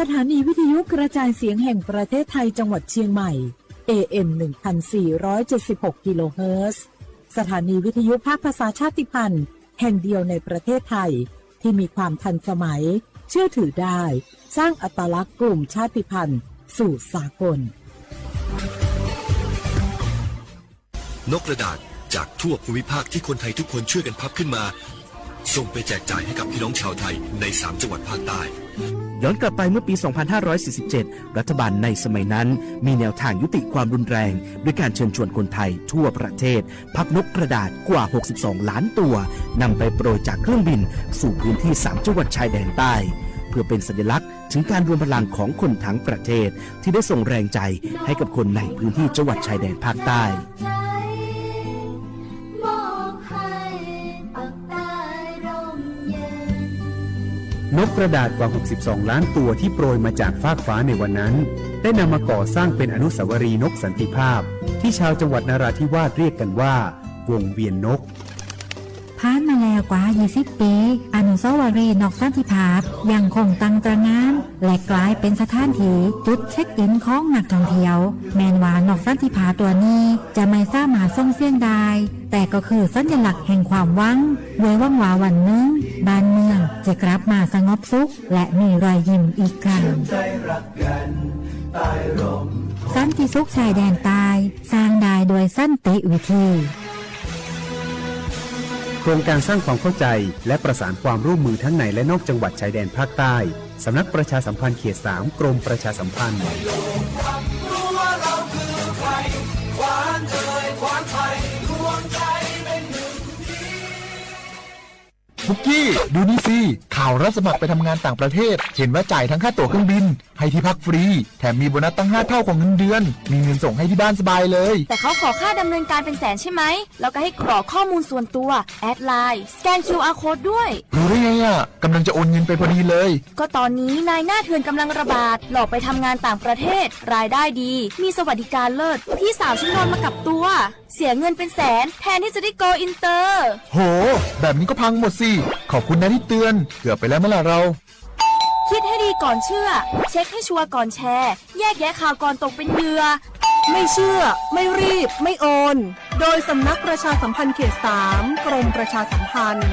สถานีวิทยุกระจายเสียงแห่งประเทศไทยจังหวัดเชียงใหม่ เอ เอ็ม หนึ่งพันสี่ร้อยเจ็ดสิบหก กิโลเฮิรตซ์ สถานีวิทยุภาคภาษาชาติพันธุ์แห่งเดียวในประเทศไทย ที่มีความทันสมัย เชื่อถือได้ สร้างอัตลักษณ์กลุ่มชาติพันธุ์สู่สากล นกกระดาษจากทั่วภูมิภาคที่คนไทยทุกคนช่วยกันพับขึ้นมา ส่งไปแจกจ่ายให้กับพี่น้องชาวไทยในสามจังหวัดภาคใต้ ย้อนกลับไปเมื่อปี สองพันห้าร้อยสี่สิบเจ็ด รัฐบาลในสมัยนั้นมีแนวทางยุติความรุนแรง ด้วยการเชิญชวนคนไทยทั่วประเทศ พับนกกระดาษกว่า หกสิบสอง ล้านตัวนำไปโปรยจากเครื่องบินสู่พื้นที่สามจังหวัดชายแดนใต้ เพื่อเป็นสัญลักษณ์ถึงการรวมพลังของคนทั้งประเทศ ที่ได้ส่งแรงใจให้กับคนในพื้นที่จังหวัดชายแดนภาคใต้ นกกระดาษกว่า หกสิบสอง ล้านตัวที่โปรยมาจากฟากฟ้าในวันนั้น ได้นำมาก่อสร้างเป็นอนุสาวรีย์นกสันติภาพ ที่ชาวจังหวัดนราธิวาสเรียกกันว่า วงเวียนนก ผ่านมาแล้วกว่า ยี่สิบ ปี อนุสาวรีย์นกสันติภาพยังคงตั้งตระหง่าน และกลายเป็นสถานที่จุดเช็คอินของนักท่องเที่ยว แม้นว่านกสันติภาพตัวนี้จะไม่สามารถส่งเสียงได้ แต่ก็คือสัญลักษณ์แห่งความหวัง ด้วยหวังว่าวันหนึ่งบ้านเมืองจะกลับมาสงบสุข และมีรอยยิ้มอีกครั้ง สันติสุขชายแดนใต้ สร้างได้ด้วยสันติวิธี โครงการสร้างความเข้าใจและประสานความร่วมมือทั้งในและนอกจังหวัดชายแดนภาคใต้ สำนักประชาสัมพันธ์เขต สาม กรมประชาสัมพันธ์ ปุกกี้ ดูนี่สิ ข่าวรับสมัครไปทำงานต่างประเทศ เห็นว่าจ่ายทั้งค่าตั๋วเครื่องบิน ให้ที่พักฟรี แถมมีโบนัสตั้งห้าเท่าของเงินเดือน มีเงินส่งให้ที่บ้านสบายเลย แต่เขาขอค่าดำเนินการเป็นแสนใช่ไหม แล้วก็ให้กรอกข้อมูลส่วนตัว แอดไลน์ สแกน คิวอาร์ โค้ดด้วย รู้ได้ไงอ่ะ กำลังจะโอนเงินไปพอดีเลย ก็ตอนนี้นายหน้าเถื่อนกำลังระบาด หลอกไปทำงานต่างประเทศ รายได้ดี มีสวัสดิการเลิศ พี่สาวฉันโดนมากับตัว เสียเงินเป็นแสน แทนที่จะได้โกลอินเตอร์ โห แบบนี้ก็พังหมดสิ ขอบคุณนะที่เตือน เกือบไปแล้วไหมล่ะเรา คิดให้ดีก่อนเชื่อ เช็คให้ชัวร์ก่อนแชร์ แยกแยะข่าวก่อนตกเป็นเหยื่อ ไม่เชื่อ ไม่รีบ ไม่โอน โดยสำนักประชาสัมพันธ์เขต สาม กรมประชาสัมพันธ์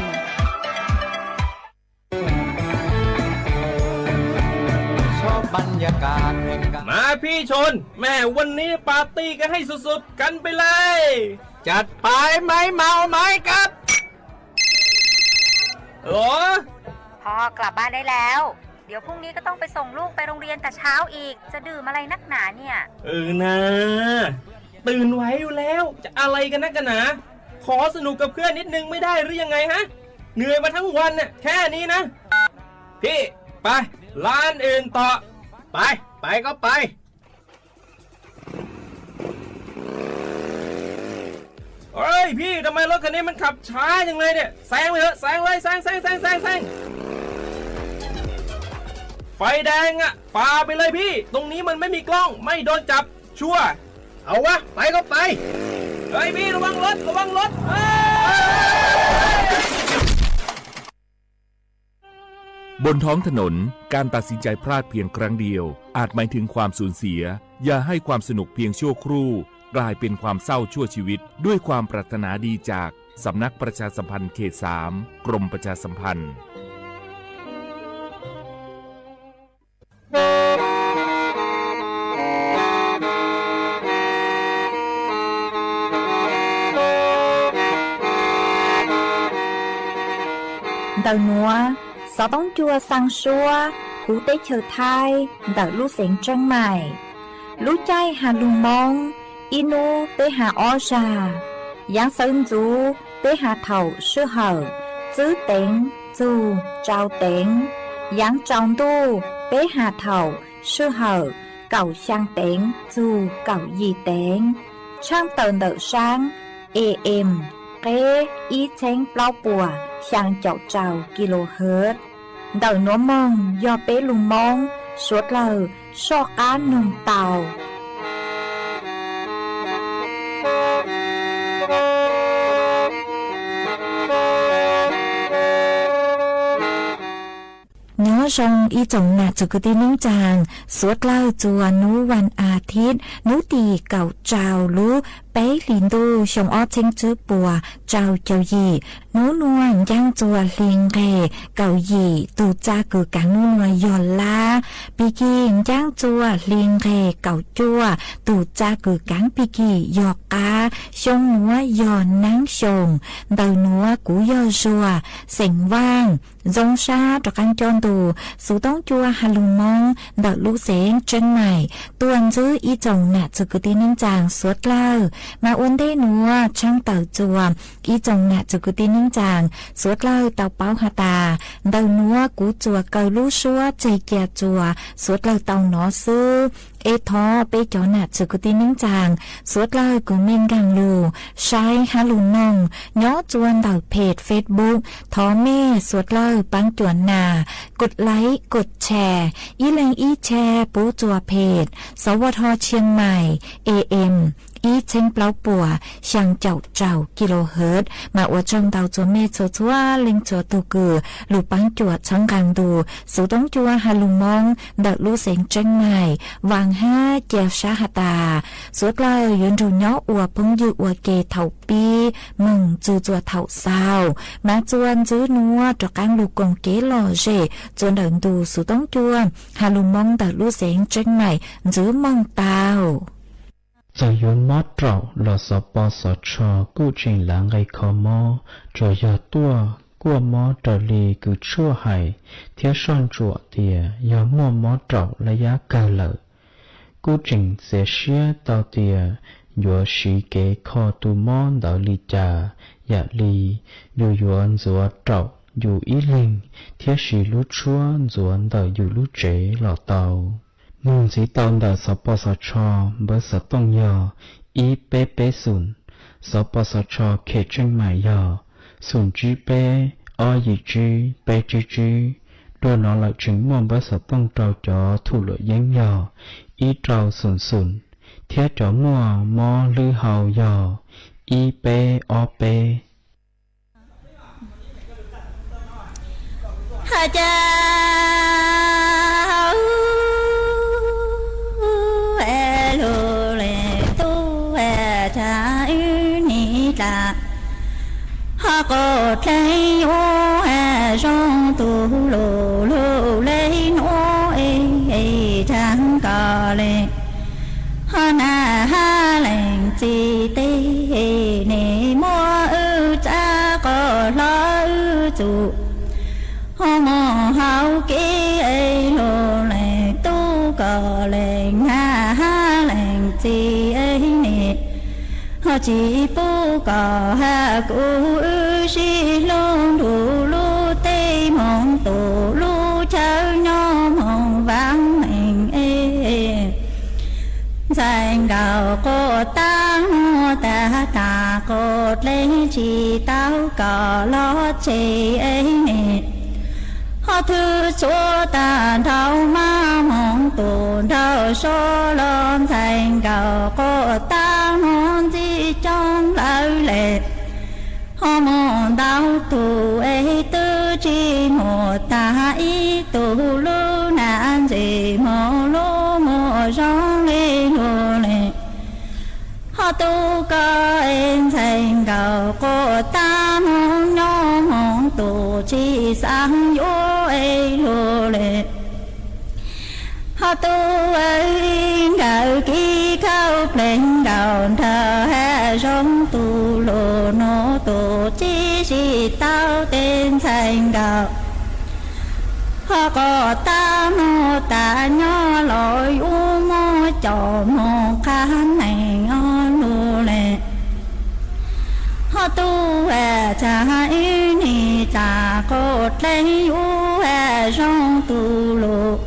มาพี่ชน แม่วันนี้ปาร์ตี้กันให้สุดๆ กันไปเลย จัดไป ไม้เมาไม้กัด หรอ พ่อกลับบ้านได้แล้ว เดี๋ยวพรุ่งนี้ก็ต้องไปส่งลูกไปโรงเรียนแต่เช้าอีก จะดื่มอะไรนักหนาเนี่ย เออนะ ตื่นไหวอยู่แล้ว จะอะไรกันนักกันหนา ขอสนุกกับเพื่อนนิดนึงไม่ได้หรือยังไงฮะ เหนื่อยมาทั้งวันน่ะ แค่นี้นะ พี่ ไป ร้านอื่นต่อ ไป ไปก็ไป เฮ้ยพี่ ทำไมรถคันนี้มันขับช้าจังเลยเนี่ย แซงไปเถอะ แซงเลย แซง แซง แซง แซง แซง ไฟแดงอะ ฝ่าไปเลยพี่ ตรงนี้มันไม่มีกล้อง ไม่โดนจับ ชัวร์ เอาวะ ไปก็ไป เฮ้ยพี่ ระวังรถ ระวังรถ เฮ้ย บนท้องถนน การตัดสินใจพลาดเพียงครั้งเดียว อาจหมายถึงความสูญเสีย อย่าให้ความสนุกเพียงชั่วครู่ กลายเป็นความเศร้าชั่วชีวิต ด้วยความปรารถนาดีจาก สำนักประชาสัมพันธ์เขต สาม กรมประชาสัมพันธ์ Ntawm nuav, xov tooj cua xaa suab huv teb chaws Thaib ntawm lub xeev Tsheeb Maim. Lub caij has lug Moob, ib nub peb has ob zag. Yaav sawv ntxuv peb has thaum sij hawm tsib teev txug rau teev. Yaav tsaus ntuj peb has thaum sij hawm kaum xyaa teev txug kaum yim teev. Tshaaj tawm ntawm saab A M, qeb ib txheeb plaub puas xyaa caum rau kilohertz. Ntawm nuav moog yog peb lug Moob suav dlawg soj qaab noog tau. Nyob zoo ib tsoom nam txwv kwv tij neej tsaa, suav dlawg txuas nub vas as thiv, nub tim kaum rau lub peb hlis ntuj xyoo ob txheeb tsib puas rau caum yim. Nub nuav ncaaj txuas hli nqeg kaum yim, tug txaj kws kaav nub nuav yog lab. Pig kig ncaaj txuas hli nqeg kaum cuaj, tug txaj kws kaav pig kig yog qab. Xyoo nuav yog naab xyoo. Ntawm nuav kuv yog Zuag, xeem Vaaj, zoo sab rov qaab coj ntu xuv toob cua ha lug Moob ntawm lub xeev Tseeb Maim tuaj ntsib ib tsoom nam txwv kwv tij neej tsaa suav dlawg. Mas ua ntej nuav tshaab tawm txuas ib tsoom nam txwv kwv tij neej tsaa suav dlawg tau paub has tas, ntawm nuav kuv txuas kaw lub suab tseg cia txuas suav dlawg tau nov xwb. Es thov peb cov nam txwv kwv tij neej tsaa suav dlawg kws mej nkaag lug saib hab lug noog nyob txuas ntawm phem Facebook, thov mej suav dlawg paab cuam nas, kod laib kod tshare, ib leeg ib tshare pub txuas phem, X V T Chiang Mai, A M ib txheeb plaub puas xyaa caum rau kilohertz. Mas ua tsaug ntau txuas mej txhua txhua leej txhua tug kws lug paab cuam txhawb nqaa ntu xuv toob cua ha lug Moob ntawm lub xeev Tseeb Maim. Vaam hab ca sab has tas, suav dlawg yuav nrug nyob ua phooj ywg ua ke thaum pib moog txug txuas thaum xaus. Mas txuas ntxiv nuav rov qaab lug koom kev lom zem txuas ntawm ntu xuv toob cua ha lug Moob ntawm lub xeev Tseeb Maim ntxiv moog tau. Txawm yuav mob raum los Xov Pos Xov Tsho kuj tseem lav nqe kho mob, tsuas yog tuaj kuaj mob raws li kws tshuaj hais thiab soj ntsuam tias yog muaj mob raum laj yab kawg lawm. Kuj tseem txiav siab tau tias yuav siv kev kho tus mob ntawd li cas, yam li yus yuav ntxuav raum yus ib leeg thiab siv lub tshuab ntxuav ntawm yus lub tsev los tau. Moog ntxiv tau ntawm Xov Pos Xov Tsho npawb xov tooj yog ib peb peb xoom, Xov Pos Xov Tsho khem Tseeb Maim yog xoom tsib peb ob yim tsib peb tsib tsib. Dua no lawm tseem muaj npawb xov tooj rau cov thum luam yeeb yog ib rau xoom xoom, thiab cov muaj mob hlwb hau yog ib peb ob peb. Has cas hauv lug le tub has tas wb nim dlaag ho quas dleeg ub has zoo tus lug lug le nuav es tsaag koj le ho nas hab lees txim teg nim muab wb txav quas hlo wb txum ho moog hauv kev es lug lees tub koj lees nas hab lees txim nim ho tsis pub koj has kuv wb sib hlub nrug lub teb moog tug lub chaw nyob moog vaam meej es ntxhais nkaus quas taab nuav tas tas quas dleeg tsis tau koj los tseg es nim ho thwv txhua taag nrho maj moog tug nraug sua los ntxhais nkaus quas taab nuav ntxim coob lawm le ho moog ntau tug es twb tsis muaj taag ib tug lub nam ntxwg moog lub muag zoo le lug le ho tub koj es ntxhais nkaus quas taab moog nyob moog tug tsis xaav yuav es lug le ho tub nkawd kib khauj pleeg nkaus nrug has zoo tus lug nuav tug tsis sib tau tes ntxhais nkaus ho quas taab nuav tas nyob los yuav muab coj moog qha neeg ob lug le ho tub has tas ib nim tas quas dleeg yuav has zoo tus lug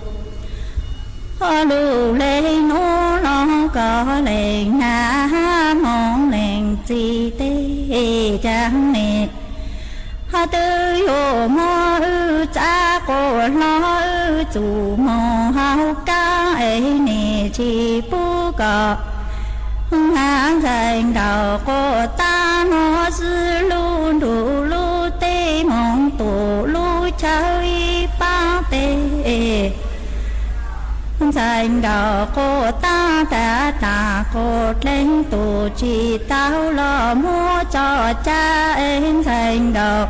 ho lug le nuav los koj lees nas hab moog lees txim teg caag nim ho twb yuav muab wb txav quas hlo wb txum moog hauv kaab es nim tsis pub koj has ntxhais nkaus quas taab nuav xwb lug nrug lub teb moog tug lub chaw ib paab teg Ntxhais nkawm quaj tag tas tas quaj dleeg tus tsis tau los muab tso cab es ntxhais nkawm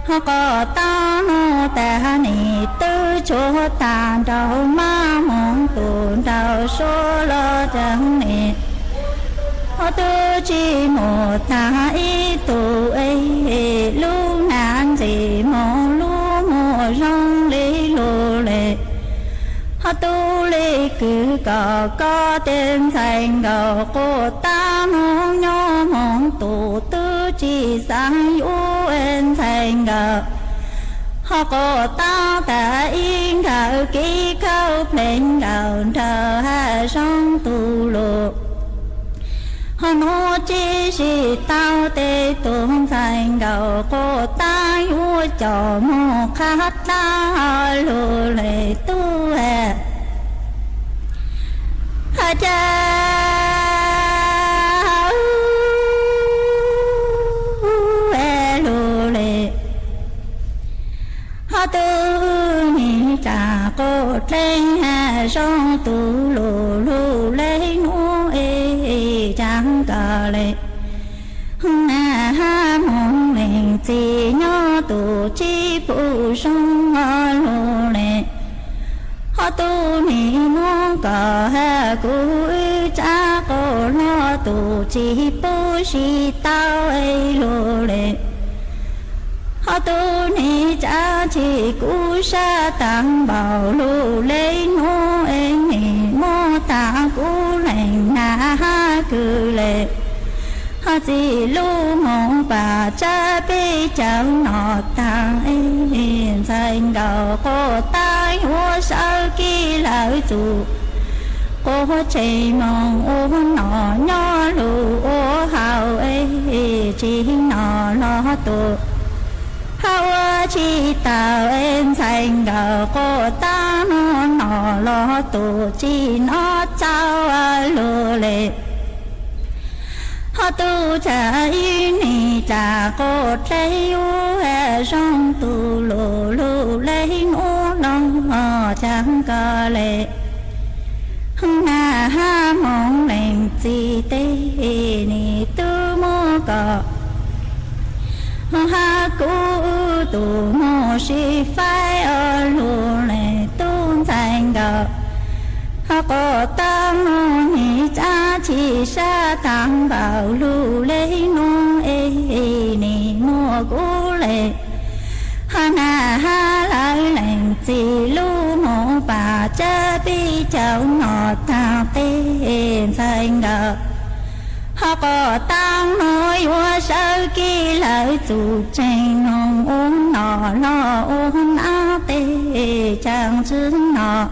ho quaj tag no tas nim twb tshuav tag nraug maj moog tus nraug suav los caag nim ho twb tsis mus tag ib tug es lub nab ntxim moog lub muag zoo li lug le. Ho tub li kws kom koj tes ntxhais nkawm quaj tag no nyob moog tus twb tsis xaav yuav es ntxhais nkawm ho quaj tag tas ib nkawm kib khawb pleev nkawm nraug hab zoo tus lug. Ho nuav tsis sib tau tes tus ntxhais nkawm quaj tag yuav coj moog qhab dlaab lug le tub has. Has cas lug le ho tub nim tsa quaj dleeg has zoo tus lug lug le nuav es caag kawg le. Nag hab moog leej txiv nyob tus tsis pum zoo lug le. Ho tub nim muab kom has kuv wb tsa quaj lug tus tsis pum sib tau es lug le. Ho tub nim tsa tsis kuv sab taag npaum lug le nuav es nim muab taag kuv leej nag hab kws le. Ho txij lub moog pam tsab peb caug nom taag es ntxhais nkawm quaj tag yuav sawv kiv lawm txug quas tsev moog ua nom nyob lug ua hauj es tsis nom los tus hab ua tsis tau es ntxhais nkawm quaj tag no nom los tus tsis nom txaus lug le. Ho tub tsa ib nim tsa quaj dleeg yuav has zoo tus lug lug le nuav los caag kawg le. Nag hab moog leej txiv tes nim tub muab kom has kuv tus muaj sib faib lug le tub ntxhais nkawm. Ho quaj tag no nim tsa tsis sab taag npaum lug le nuav es nim muab kuv le. Ho nag hab lawv leej txiv lub moog pam tsab peb caug nom taag tes ntxhais nkawm ho quaj tag no yuav sawv kiv lawm txug tsev moog ua nom los ua nab tes caag tsi nom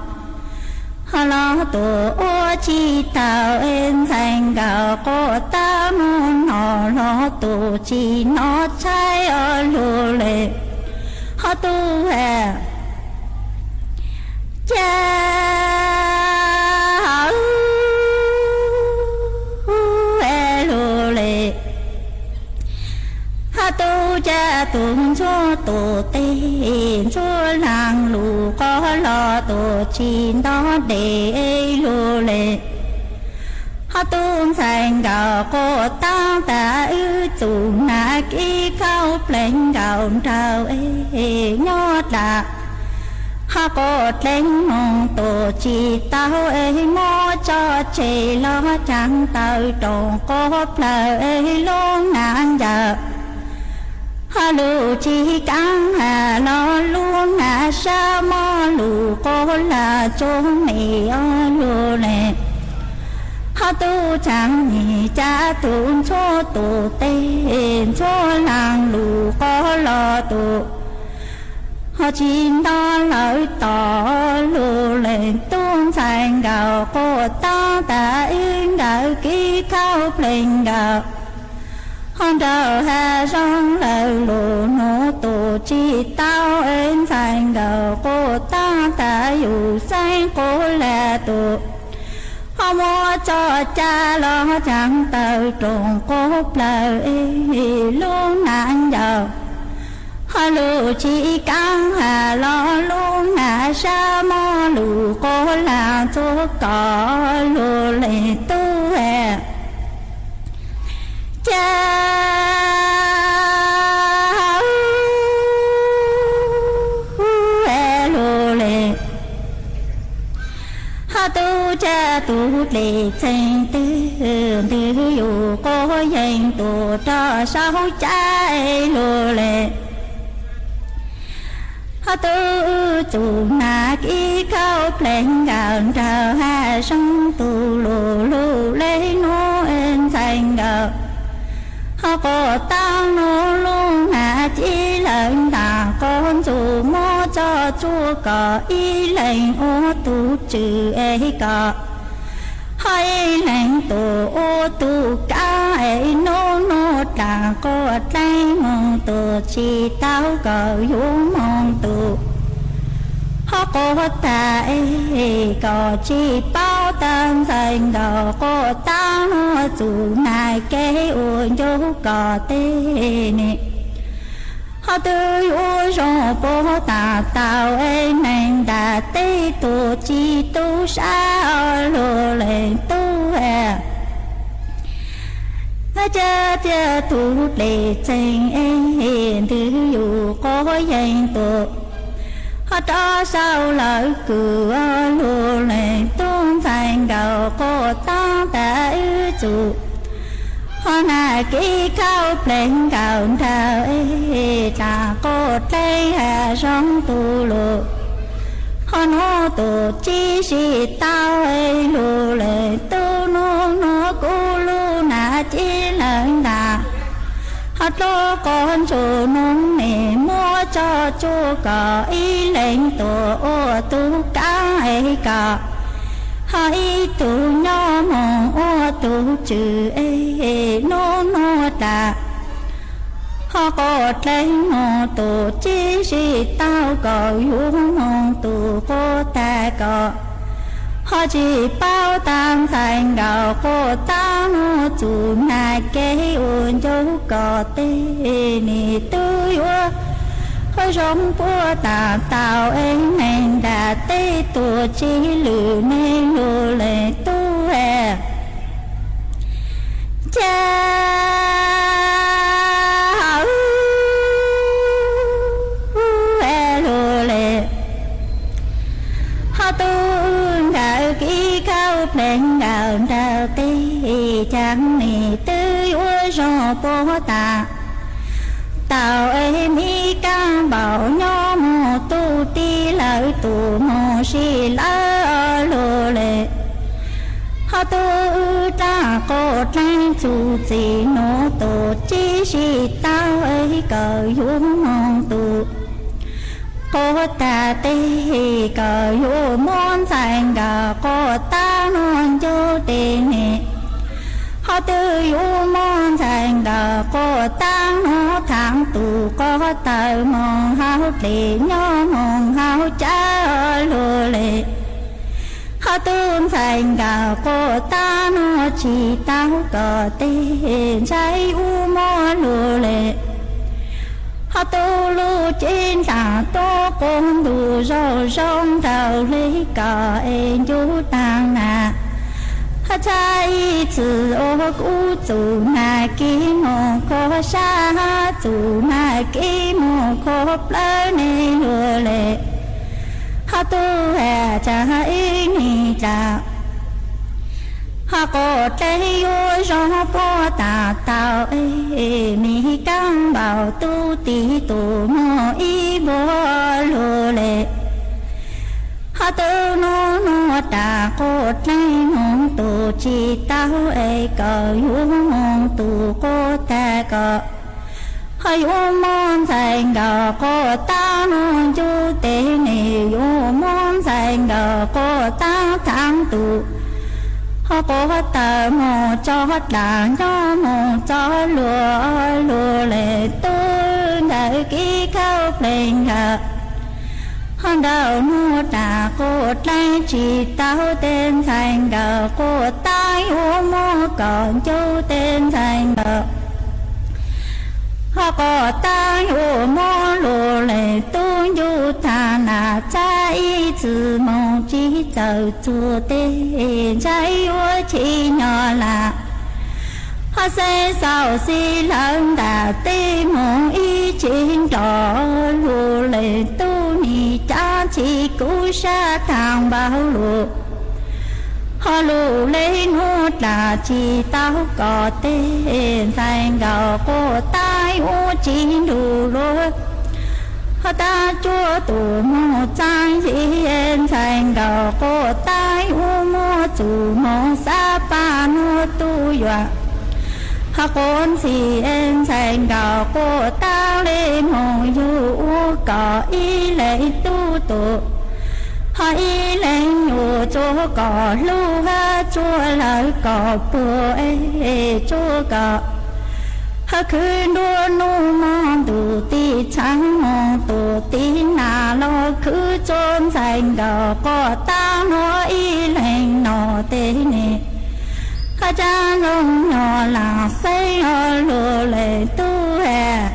ho los tus ua tsis tau es ntxhais nkawm quaj tag no nom los tus tsis nom tshaib lug le. Ho tub has cas lug le. Ho tub ca tug ntxhuab tus tes ntxhuab laag lug qog los tus tsis nto deg lug le. Ho tub ntxhais nkawm quaj taag tas wb txug nag kib khauj pleev nkawm nraug es nyob dlaag ho quaj dleeg moog tus tsis tau es muab tso tseg los caag taw roos quas plawg es lub nab ncaws ho lug tsis kaab has los lub nab sab mob lug quas lag tsuag me o lug le. Ho tub tsaam nim ca tug ntxhuab tus tes ntxhuab laag lug qog los tus ho tsis nto lawv tos lug le. Tub ntxhais nkawm quaj taag tas ib nkawm kib khauj pleev nkawm ho nraug has zoo lawm lug nuav tus tsis tau es ntxhais nkawm quaj taag tas yug xeeb quas lag tus ho muab tso ca los caag taw roos quas plawg es lub nab ncaws ho lug tsis kaab has los lub nab sab mob lug quas laag txug kom lug leej tub, ca lug le. Ho tub ca tub dlej txeeg twg, ntws yug quas yeeg tuam rog saub cai lug le. Ho tub txug nag kib kauj pleeg nkaus nraug hab zoo tug lug lug le nuav ntxhais nkaus. Ho quas taab nuav lug nag cib lawm ntaag quas ntxug muab tso tsuaj kom ib leeg ua tug tswv es kom ho ib leeg tuam ua tug kaab es nub nuav dlaag quas dleeg moog tuam tsi tau kom yug moog tuam. Ho quas tag es kom tsi paub tag ntxhais nkaus quas taab nuav txug nag keb ua ncuj kom tej ne. Ho tub yuav zoo puab taag tau es neeg ntaag teb tuam tsi tub sab lug leej tub, ca tias tub dlej txeeg es ntws yug quas yeeg tuam. Ho rov sau lawv kws lug leej tub ntxhais nkaus quas taab tas wb txug. Ho nag kib kauj pleeg nkaus nraug es dlaag quas dleeg hab zoo tug lug. Ho nuav tuam tsi sib tau es lug leej tub nub nuav kuv lug nag cib lawm ntaag. Ho dlua quas ntsuj nub ne muab tso tsuaj kom ib leeg tuam ua tug kaab es kom ho ib tug nyob moog ua tug tswv es nub nuav dlaag. Ho quas dleeg moog tuam tsi sib tau kom yug moog tuam quas tag kom ho tsi paub tag ntxhais nkaus quas taab nuav txug nag keb ua ncuj kom tej ne. Tub yuav zoo puab taag tau es neeg ntaag teb tuam tsi lug ne lug leej tub, ca lug le. Ho tub nkaus kib kauj pleeg nkaus nraug tej caag ne. Tub yuav zoo puab taag tau es mib kaab npaum nyob moog tub tij lawv tug moog sib lawv lug le. Ho tub wb dlaag quas dleeg txug txij nuav tuam tsi sib tau es kom yug moog tuam quas tag tej kom yug muab ntxhais nkaus quas taab nuav ncuj tej ne. Ho tub yuav muab ntxhais nkaus quas taab nuav thaam tug quas tawg moog hauv dlej nyob moog hauv cawv lug le. Ho tub ntxhais nkaus quas taab nuav tsi tau kom tej ntshai ub muab lug le. Ho tub lub cev ntaag tuab quas ntug zoo zoo nraug le kom es ncuj taag nag. Ho txhaj ib txwm ua kuv txug nag kib moog khuab sab, txug nag kib moog khuab plawv ne lug le. Ho tub has tsaag ib nig dlaag ho quas dleeg yuav zoo puab taag tau es mib kaab npaum tub tij tug moog ib npuab lug le. Ho tub nub nuav dlaag quas dleeg moog tuam tsi tau es kom yug moog tuam quas tag kom ho yuav muab ntxhais nkaus quas taab nuav ncuj tej ne. Yuav muab ntxhais nkaus quas taab thaam tug ho quas tawg moog tso dlaag nyob moog txoj luag lug le. Tub nkaus kib kauj pleeg nkaus ho nraug nuav dlaag quas dleeg tsi tau tej ntxhais nkaus quas taab yuav muab kom ncuj tej ntxhais nkaus ho quas taab yuav muab lug le. Tub Ncuj tag nas txab ib txwm moog tsi txawm txuas teg, ntshai yuav chim nyog lam ho xeeb xaus xib lawv ntam tej moog ib tsev nrog lug leej tub nim caab tsi kuv sab thaam npaum lug. Ho lug le nuav dlaab tsi tau kom teg ntxhais nkaus quaj taab ub tsi nrug luag. Ho taab cuab tug moog txaab yig ntxhais nkaus quaj taab ub muab txug moog xab paj nuav tub yuam. Ho quav ntxhi ntxhais nkaus quaj taab le moog yug ua kom ib leeg tub tug. Ho ib leeg yuav tsuas kom hlub hab tsuas lawv kom puag es tsuas kom ho khwv nruab nub moog ntuj tij txhab moog tug tij nas los khwv txug ntxhais nkaus quaj taab nuav ib leeg no teg ne. Ho tsaab zoo nyog lam xeeb lug leej tub has.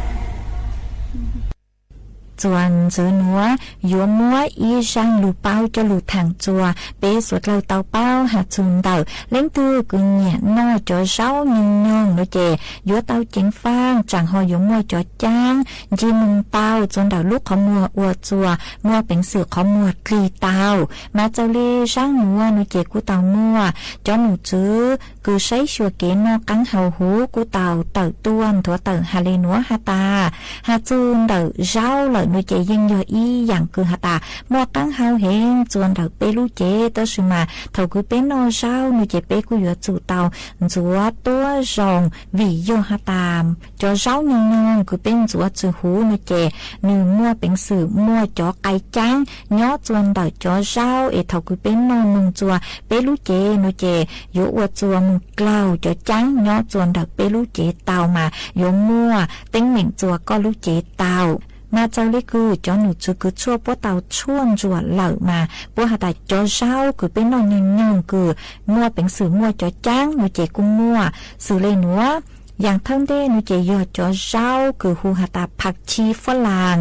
Txuas ntxiv nuav yuav muab ib zaaj lug paub coj lug thaam txuas peb suav dlawg tau paub has txug ntawm leej twg kws nyiam noj cov zaub nyoog nyoog nuav ces yuav tau ceev faaj tsaam ho yuav muaj cov caab nce moog tau txuas ntawm lub qhov muag ua txuas muaj peev xwm qhov muag dlig tau. Mas txawm le zaab nuav nuav ces kuj tau muaj cov nom tswv kws saib xyuas kev noj qaab hau huv kuj tau tawm tuaj nthuav tawm has le nuav has tas, has txug ntawm zaub lawm nuav ces yeej yog ib yaam kws has tas muaj qaab hau heev txuas ntawm peb lub cev, tab sis mas thaum kws peb noj zaub nuav ces peb kuj yuav tsum tau ntxuav tuab zoo, vim yog has tas cov zaub nyoog nyoog kws peb ntxuav txug huv nuav ces nwg muaj peev xwm muaj cov qai caab nyob txuas ntawm cov zaub es thaum kws peb noj moog txuas peb lub cev nuav ces yuav ua txuas moog dlaug cov caab nyob txuas ntawm peb lub cev tau mas yuav muaj teeb meem txuas koj lub cev tau. Mas txawm le kws cov nom tswv kws tshuaj puab tau tshuaj ntsuam lawm mas puab has tas cov zaub kws peb noj nyoog nyoog kws muaj peev xwm muaj cov caab nuav ces kuj muaj xws le nuav. Yaam thawj ntej nuav ces yog cov zaub kws hu has tas phaj tshib fab laas,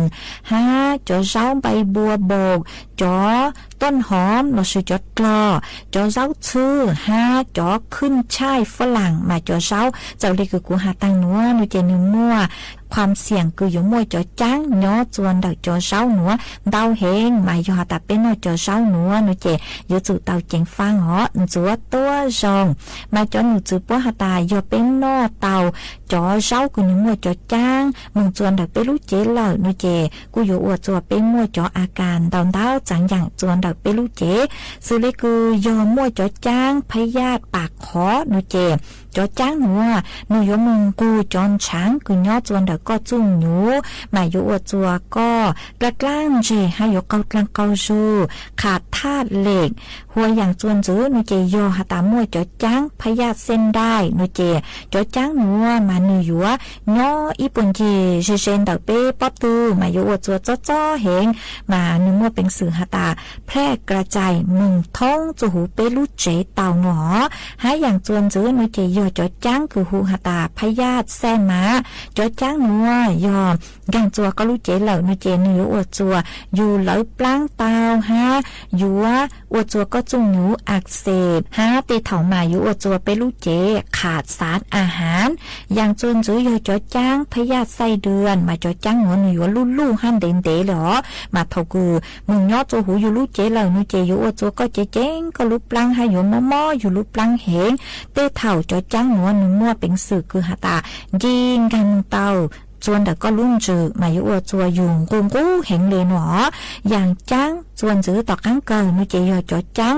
hab cov zaub npai npua npaum, cov tuaj hov lossis cov dlog, cov zaub txhwb hab cov khwj tshaij fab laas mas cov zaub txawm le kws kuv has taag nuav nuav ces nwg muaj khuam xiam kws yuav muaj cov caab nyob txuas ntawm cov zaub nuav ntau heev, mas yog has tas peb noj cov zaub nuav nuav ces yuav tsum tau ceev faaj hov ntxuav tuab zoo. Mas cov nom tswv puab has tas yog peb noj tau cov zaub kws nwg muaj cov caab moog txuas ntawm peb lub cev lawm nuav ces kuj yuav ua txuas peb muaj cov a kas ntau ntau txaav yaam txuas ntawm peb lub cev. Xws le kws yog muaj cov caab phab yaj pas qhov nuav ces cov caab nuav nwg yuav moog nqug cov ntshaav kws nyob txuas ntawm koj txuj nyuv, mas yuav ua txuas koj dlaab dlaab ntseg hab yuav qaug dlaag qaug zug, qha thaj lem. Huas yaam txuas ntxiv nuav ces yog has tas muaj cov caab phab yaj xej nraim nuav ces cov caab nuav mas nwg yuav nyob ib puag ncig ze ze ntawm peb pob tw mas yuav ua txuas txob txob heev, mas nwg muaj peev xwm has tas phaj kra tsais moog thoob txuas huv peb lub tsev tau nuav. Hab yaam txuas ntxiv nuav ces yog cov caab kws hu has tas phab yaj xej mas, cov caab nuav yog nkaag txuas koj lub cev lawm nuav ces nwg yuav ua txuas yug lawv plaab tau hab yuav ua txuas koj txuj nyuv as xes hab tej thaum mas yuav ua txuas peb lub cev qha xav a has. Yaam txuas ntxiv yog cov caab phab yaj xej dua mas cov caab nuav nwg yuav luj luj hab ntev ntev le os, mas thaum kws moog nyob txuas huv yug lub cev lawm nuav ces yuav ua txuas koj ceev ceev koj lub plaab hab yuav mob mob yug lub plaab heev. Tej thaum cov caab nuav nwg muaj peev xwm kws has tas nce nkaag moog tau txuas ntawm koj lub ntsws mas yuav ua txuas yug nqug nqub heev le nuav. Yaam caab txuas ntxiv tom qaab kawg nuav ces yog cov caab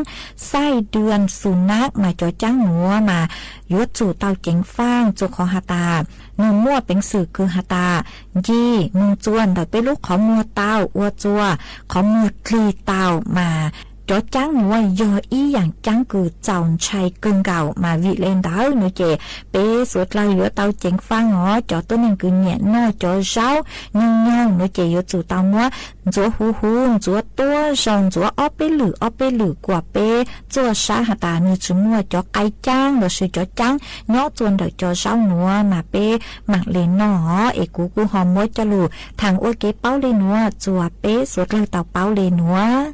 xej dua xu nab mas cov caab nuav mas yuav tsum tau ceev faaj txuas qhov has tas nwg muaj peev xwm kws has tas nce moog txuas ntawm peb lub qhov muag tau ua txuas qhov muag dlig tau mas cov caab nuav yog ib yaam caab kws txaus ntshai kawg nkaus mas vim le ntawd nuav ces peb suav dlawg yuav tau ceev faab os. Cov tuab neeg kws nyiam noj cov zaub nyoog nyoog nuav ces yuav tsum tau muab ntxuav huv huv, ntxuav tuab zaug, ntxuav ob peb lwm ob peb lwm kuas peb txuaj sab has tas nwg tsi muaj cov qai caab lossis cov caab nyob txuas ntawm cov zaub nuav mas peb maam le noj os. Es kuv kuj ho muab coj lug thaam ua kev paub le nuav txuas peb suav dlawg tau paub le nuav.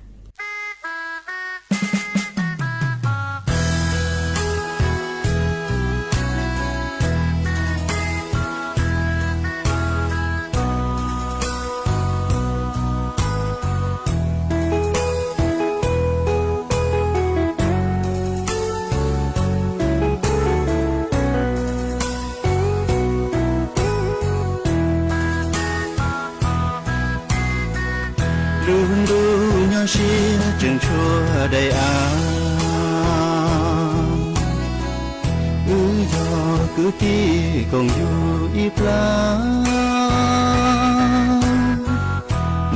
Lub ntuj nyob siab tseem tshuav daim av, wb yog kwv tij koom yug ib plab,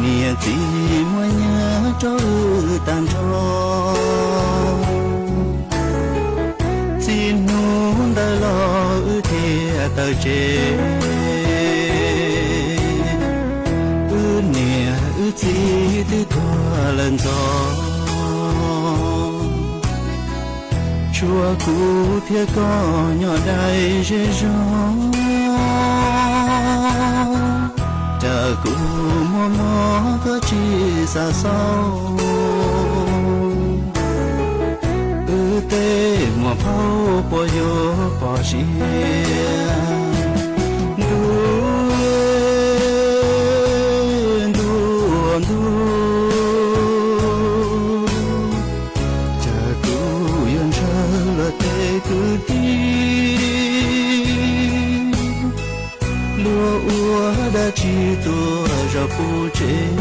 niam txiv muaj nyiaj rau wb tag nrho. Txij hnub ntawd los wb thiaj tawm tsev, wb niam wb txiv twb tuag lawm ntxov. Tshuav kuv thiab koj nyob dai ze zog, cas kuv muaj mob koj tsis xav xauj. Wb tej muam phauj puas yuav pom siab? Ntuj, ntuj, ntuj, cas kuv yuav ntshaw luag tej kwv tij, luag ua dab tsi tuaj zaum puv tsev,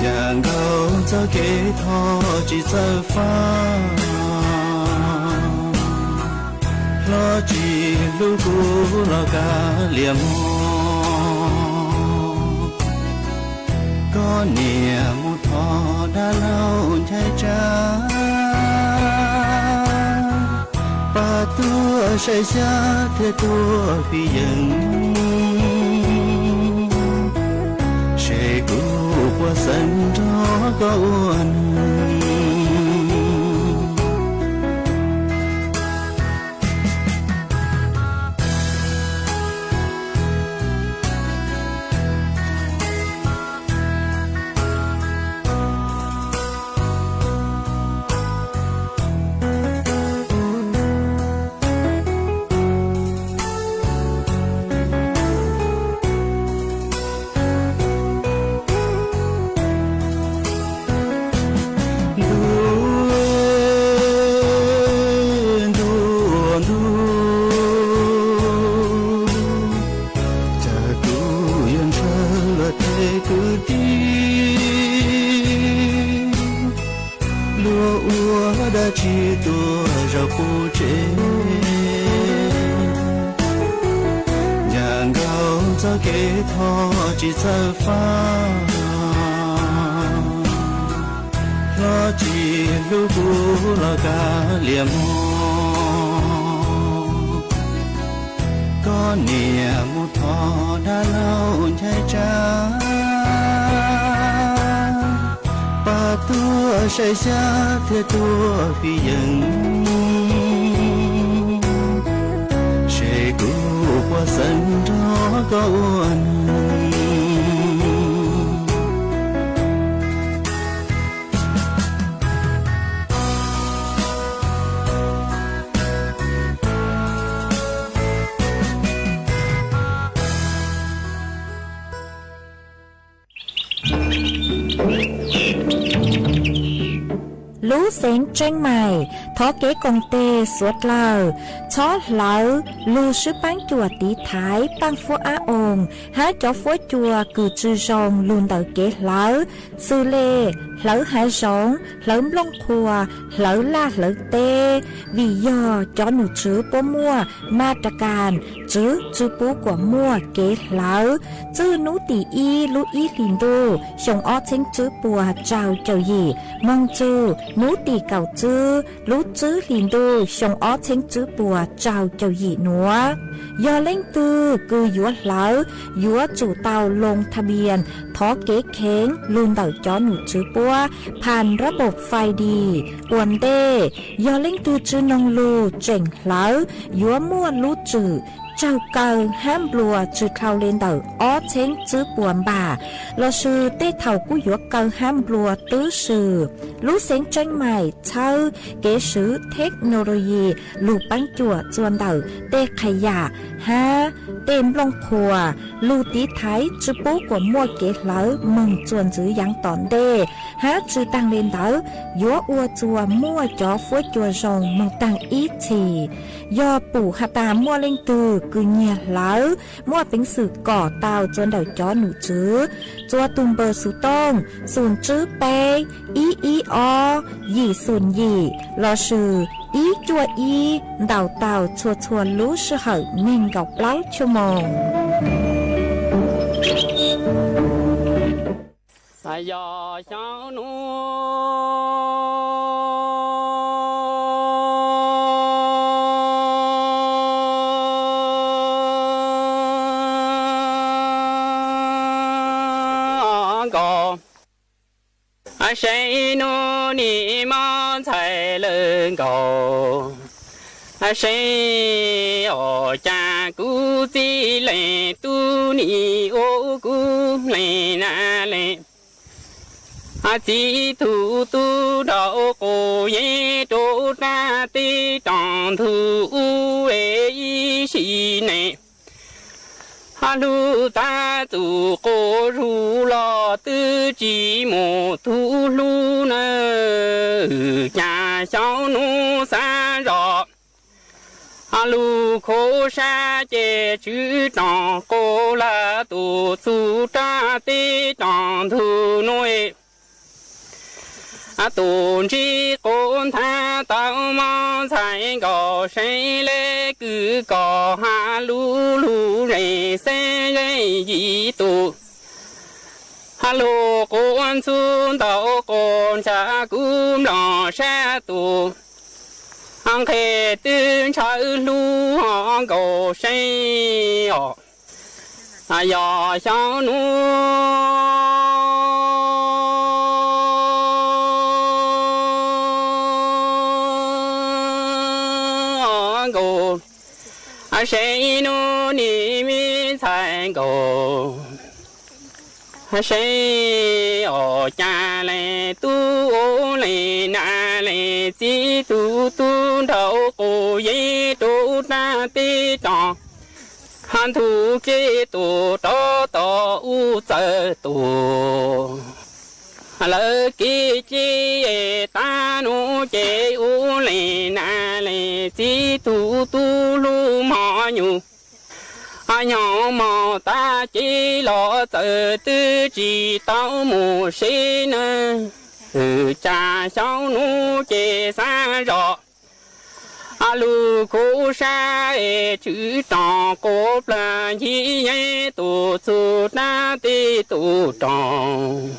yam nkaus txoj kev thoj tsis txawj faj, hlob tsis hlub kuv los kav liam mog. Koj niam mus thov dab laug Nchaiv Tsab, pab tuaj saib xyab thiab tuaj fij yees, seb kuv puas xeev nrog koj ua neej. Ntuj, ntuj, ntuj, cas kuv yuav ntshaw luag tej kwv tij, luag ua dab tsi tuaj zaum puv tsev, yam nkaus txoj kev thoj tsis txawj faj, hlob tsis hlub kuv los kav liam mog. Koj niam mus thov dab laug Nchaiv Tsab, pab tuaj saib xyab thiab tuaj fij yees, seb kuv puas xeev nrog koj ua neej. Lub xeev Tseeb Mais thov kev koom tes suav dlawg. Txhob hlawv lug swb paab cuam tiv thaiv paaj fuab ab oos hab cov fuab cua kws tsi zoo lug ntawm kev hlawv, xws le hlawv hav zoov, hlawv nplooj qhuas, hlawv laj hlawv teb, vim yog cov nom tswv puab muaj ma ra kas, tswv tsi pub kuas muaj kev hlawv. Txwj nub tim ib lub ib hlis ntuj xyoo ob txheeb tswb puas rau caum yim moog txug nub tim kaum tswb lub tswb hlis ntuj xyoo ob txheeb tswb puas rau caum yim nuav. Yog leej twg kws yuav hlawv, yuav tsum tau loo tha npias thov kev kheev lug ntawm cov nom tswv puab phas rab npaum fais dis ua ntej. Yog leej twg tsi noog lug tseem hlawv, yuav muaj lub tswm tsaug kaw hab nplua tsi dhau le ntawm ob txheeb tswb puas npam, lossis tej thaum kuj yuav kaw hab nplua twb swm. Lub xeev Tseeb Maim txhawb kev swv theknoloyi lug paab cuam txuas ntawm tej qha yam hab tej nplooj qhuas lug tiv thaiv tsi pub kuas muaj kev hlawv moog txuas ntxiv yaav tom ntej, hab tsi taag le ntawd yuav ua txuas muaj cov fuab cua zoo moog taag ib txhis. Yog pum has tas muaj leej twg kws nyiag hlawv, muaj peev xwm kom tau txuas ntawm cov nom tswv txuas tug npawb xuv tooj xoom tswb peb ib ib ob yim xoom yim lossis ib cuaj ib, ntaus tau txhua txhua lub sij hawm neeg nkaum plaub chua moos. Yog xyoo nuav nkaus, saib nuav nim mob ntxhais lawm nkaus, saib os cas kuv txij leej tub nim ua kuv leej na leej. Txiv tug tub nraug quas yeeb rua raj teb rooj ntug ub es ib sim neej. Hlub tag txuj quas zug los twb tsis mus tug hlub na, cas xyoo nuav xaav zog. Lug khuv sab ces tswv rooj quas lawm tus txug raj teb rooj ntug nuav. Tus ntsib quas nthav tau mob ntxhais nkaus seev le kws kom has lug lug zeej xeeb zeej yim tus. Has lug quas ntxhub ntaus quas ntshav kuv mloog sab tus, nqhe twb ntshaw hlub nkaus seev os. Yog xyoo nuav nkaus, saib nuav nim me ntxhais nkaus, saib os cas leej tub ua leej na leej. Txiv tug tub nraug quas yeeb rua raj teb rooj ntug kev tus rov tom ub txawm tus. Lawv kev ceg tag nuav ces ua leej na leej. Txiv tug tub hlub mog nyuj, nyob mog tag ces los txawm twb tsis tau mus seb na. Cas xyoo nuav ces xaav zog, lug khuv sab es tswv rooj quas plawg ncig yeeb tus txug raj teb tus rooj.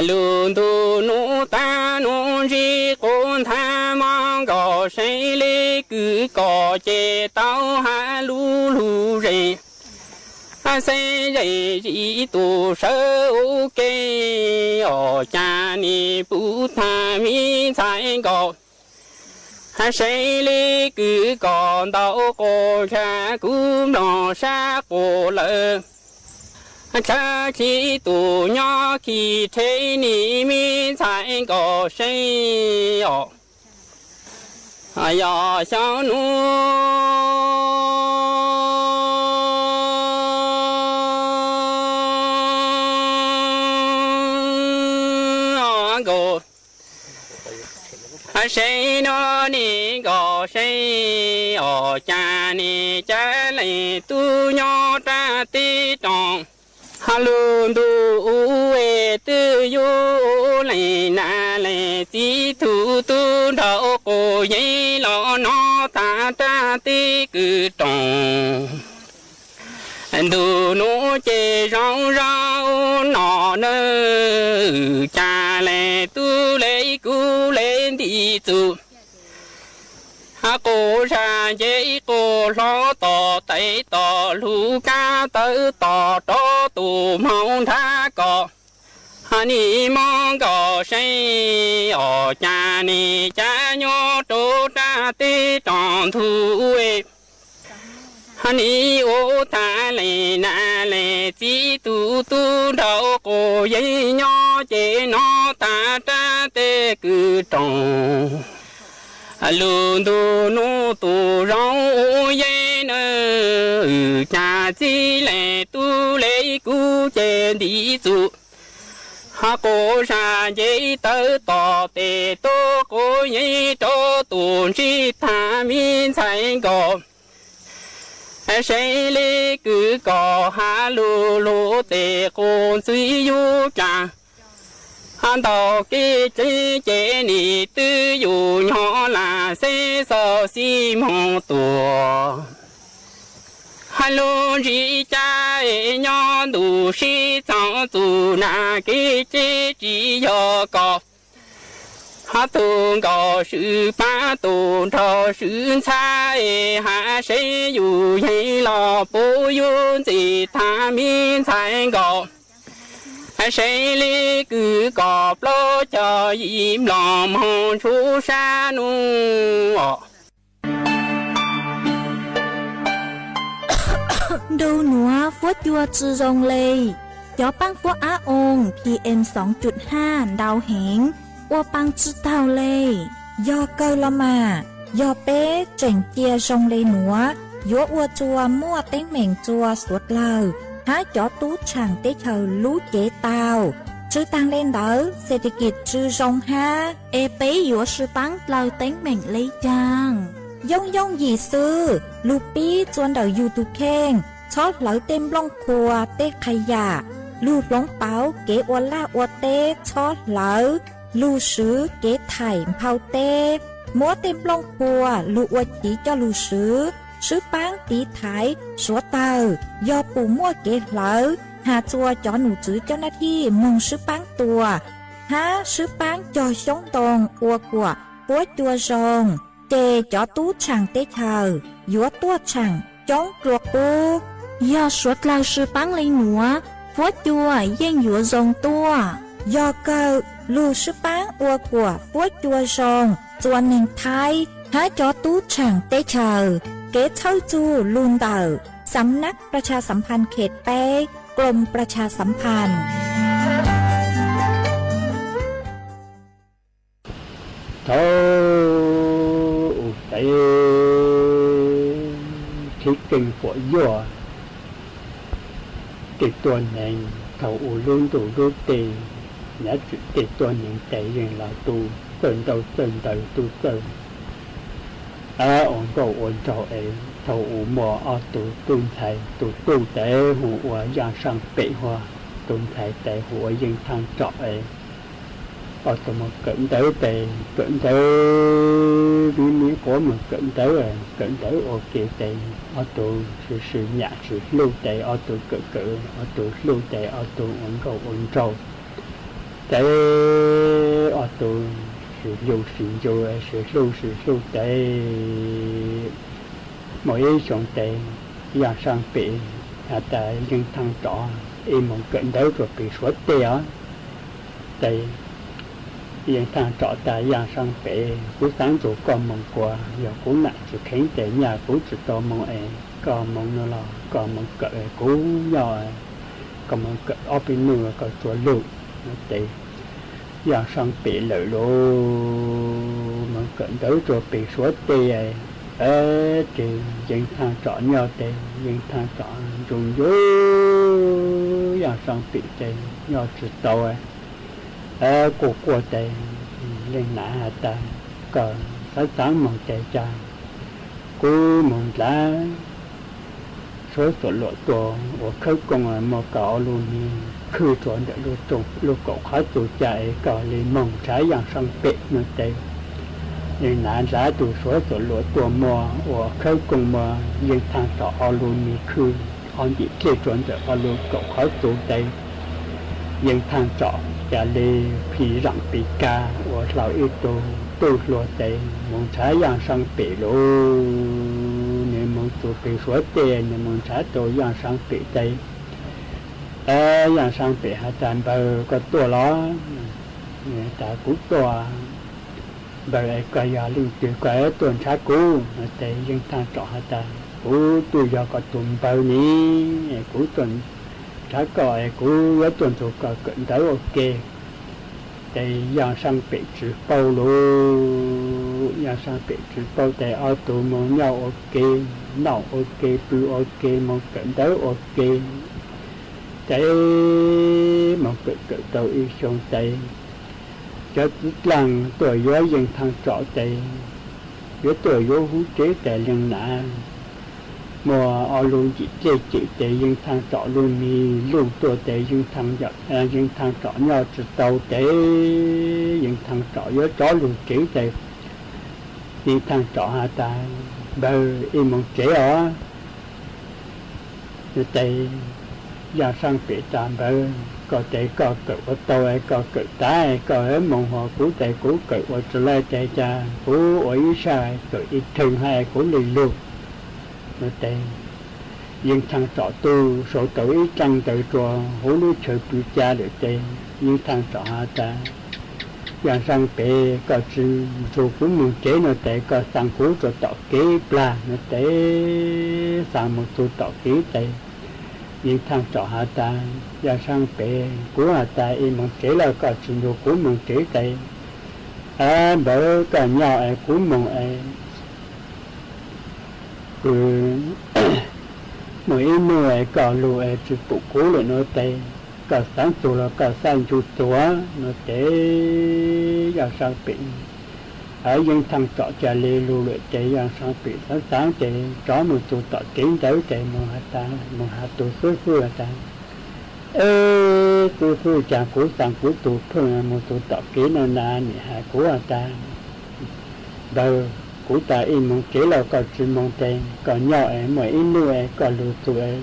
Lug ntug nuav tag nuav ntsib quas nthav mob nkaus seev le kws kom ces tau has lug lug zeej xeeb zeej yim tus sawv ua ke os. Cas nim pub tag me ntxhais nkaus, saib le kws kom ntaus quas ntshav kuv mloog sab quas lawm. Tshav txhib tus nyob khi rhe nim me ntxhais nkaus seev os. Yog xyoo nuav nkaus, Seb no nim nkaus seb os, cas nim cab leej tub nyob raj teb roos. Hos lub ntuj ub es twb yog leej nam leej txiv tus tub nraug quas yeeb los nyob tag raj teb kwv roos. Ntu nub ces zoo zoo no nawb, cas leej tub le kuv le ntim txuj. Quas zaj nce quas hlob tom tes tom lub kab tawv tom rov tus hmoov nrhab kos. Nim mob nkaus seb os, cas nim cab nyob rau raj teb roos ntuj ub. Nim ua tag leej nam leej txiv tus tub nraug quas yeeb nyob ces nyob tag raj teb kwv roos. Lub ntuj nub tus zoo ub yeeb nawb, cas txij leej tub le kuv ces ntim txuj. Quas zaj nce tawv tom tes tuaj quas yeeb rau tus ntsib tag me ntxhais nkaus. Seb le kwv kom has lug lug tes quas ntxwv yug cas. Ntaus kev tseeb ces nim twb yug nyob lam xeb xaus xij moog tuag. Lub ntsig cab es nyob ntu sib txoov txug nam kev ceb tsis yog kom. Tug nkaus swv paab tug nraug swv ntxhab es has seb yug yeej los puv yug ntxim tag me ntxhais nkaus. Seb le kwv kom plaub caug yim mloog moog ntsuj sab nub os. Ntu nuav fuab cua tsi zoo le, cov paab fuab ab oo P M xoo cum haj ntau heev, ua paa tsi taug le. Yog kawg los mas, yog peb tseem cia zoo le nuav, yuav ua txuas muaj teeb meem txuas suav dlawg hab cov tub tshaam teb chaws lub cev tau. Tsi taag le ntawd, xes tes kis tsi zoo hab, es peb yuav sib paab dlawg teeb meem le caag? Yooj yooj yim xwb, lug pib txua ntawm yug tug kheej, txhob hlawv tej nplooj qhuas tej qha yam, lug hloov pauv kev ua laj ua teb txhob hlawv, lug swv kev thaim nphau teb, muab tej nplooj qhuas lug ua chiv coj lug swv, swb paab tiv thaiv suav dawg, yog pum muaj kev hlawv, has txua cov num tswv coj naj thij moog swb paab tua, hab swb paab cog xyoob ntoo ua kuam fuab cua zoo, ces cov tub tshaam teb chaws yuav tuaj tshaam coob dlua qub. Yog suav dlawg sib paab le nuav, fuab cua yeej yuav zoo tuaj. Yog kawg, lug sib paab ua kuam fuab cua zoo txua neeg Thaib hab cov tub tshaam teb chaws. Kev txhawb txug lug ntawm Samnak Prachasambhanh Khet peb, Klom Prachasambhanh. Thaum u teb khib keej quam yuaj, tej tuab neeg thaum u lub ntuj lub teb, nyav txwm tej tuab neeg tes yeej los tu txawj ntaub txawj ntawv tu txawj ua nkauj ua nraug es thaum u muaj ob tug tub ntxhais, tus tub tes hu ua Yaaj Saaj Pem Huab, tus ntxhais tes hu ua Yeej Thaaj Tsom es ob tug moog kawm ntawv tes kawm ntawv, vib mib quav moog kawm ntawv, kawm ntawv ua ke tes ob tug sib sib nyam sib hlub tes ob tug kawm kawm ob tug hlub tes ob tug ua nkauj ua nraug tes ob tug sib hlub sib ncu sib hlub sib hlub tes muaj ib xyoo tes Yaaj Saaj Pem has tas Yeej Thaaj Tsom, ib moog kawm ntawv rua pem Suav teb os. Tes Yeej Thaaj Tsom tas Yaaj Saaj Pem, kuv xaav nrug koj moog kuas yog kuv nam tsi kheev tes nyaj kuv tsi tau moog es koj moog nuav los koj moog kawm kuv nyob, koj moog kawm ob peb nub koj tsua lug. Tes Yaaj Saaj Pem lawm lug moog kawm ntawv rua pem Suav teb, tes Yeej Thaaj Tsom nyob tes Yeej Thaaj Tsom ncu ncu Yaaj Saaj Pem tes nyob tsi tau, quaj quaj tes Yeej Thaaj has tas koj xaav xaav moog tes ca, kuv moog dlav suav xuam luam tua ua khawb kooj muab koj ob lub mis khwb rua ntawm lub kaum qhov txuj ca es koj le moog nrhav Yaaj Saab Pem no tes. Yeej Nav dlav tug suav xuam luam tua muab ua khawb kooj muab Yeej Thaaj Tsom ob lub mis khwb ob ntim dlej rua ntawm ob lub kaum qhov txuj tes. Yeej Thaaj Tsom ca le phim zaam pim kag ua dlhau ib tug tub hluas tes moog nrhav Yaaj Saab Pem lug. Nwg moog txug peg suav tej nwg moog nrhav tau Yaaj Saab Pem tes. Yaaj Saab Pem has tas, Npawg, koj tuaj los? Tas, Kuv tuaj. Npawg, es koj yog leej twg koj tuaj nrhav kuv? Tes Yeej Thaaj Tsom has tas, Kuv tuaj yog koj tug npawg ne, kuv tuaj nrhav koj es kuv yuav tuaj nrug koj kawm ntawv ua ke. Tes Yaaj Saab Pem tsi paub lug, Yaaj Saab Pem tsi paub tes ob tug moog nyob ua ke, noj ua ke, pw ua ke, moog kawm ntawv ua ke. Tes moog kawm kawm tau ib xyoo tes cov txiv dlaaj tuaj yuav Yeej Thaaj Tsom tes, yuav tuaj yuav huv tsev tes Yeej Nav muab ob lub ntim dlej cem tes Yeej Thaaj Tsom lub mis luj tuaj tes Yeej Thaaj Tsom nyob tsi tau tes Yeej Thaaj Tsom yuav rov lug tsev tes Yeej Thaaj Tsom has tas, Npawg, ib moog tsev os. Tes Yaaj Saab Pem tas, Npawg, koj tes koj kawm ua tau es koj kawm tav es koj moog, hos kuv tes kuv kawm ua tsi lawm tes ca kuv ua ib sab kawm ib theem hab kuv le lug. Tes Yeej Thaaj Tsom tug sau tau ib dlaaj ntawv rua huv lub chaw pw ca lawm tes Yeej Thaaj Tsom has tas, Yaaj Saab Pem, koj tsi nrug kuv moog tsev no tes koj xaa kuv rua tom kev plag no tes xaa moog txug tom kev tes Yeej Thaaj Tsom has tas, Yaaj Saab Pem, kuv has tas ib moog tsev lawm koj tsi nrug kuv moog tsev tes, Npawg, koj nyob es kuv moog es pw muaj ib nub es koj lug es tsi pum kuv lawm no tes koj xaav txug los koj xaj ncu txuag no tes Yaaj Saab Pem, Yeej Thaaj Tsom ca le lug lawm tes Yaaj Saab Pem xaav xaav tes rov moog txug tom kev ntawd tes moog has tas, moog has tug xib fwb tas, Eb, xib fwb, caag kuv xaa kuv tug pheej moog txug tom kev no na, nwg has kuv has tas, Npawg, kuv tas ib moog tsev lawm koj tsi moog tes koj nyob es muaj ib nub es koj lug txug es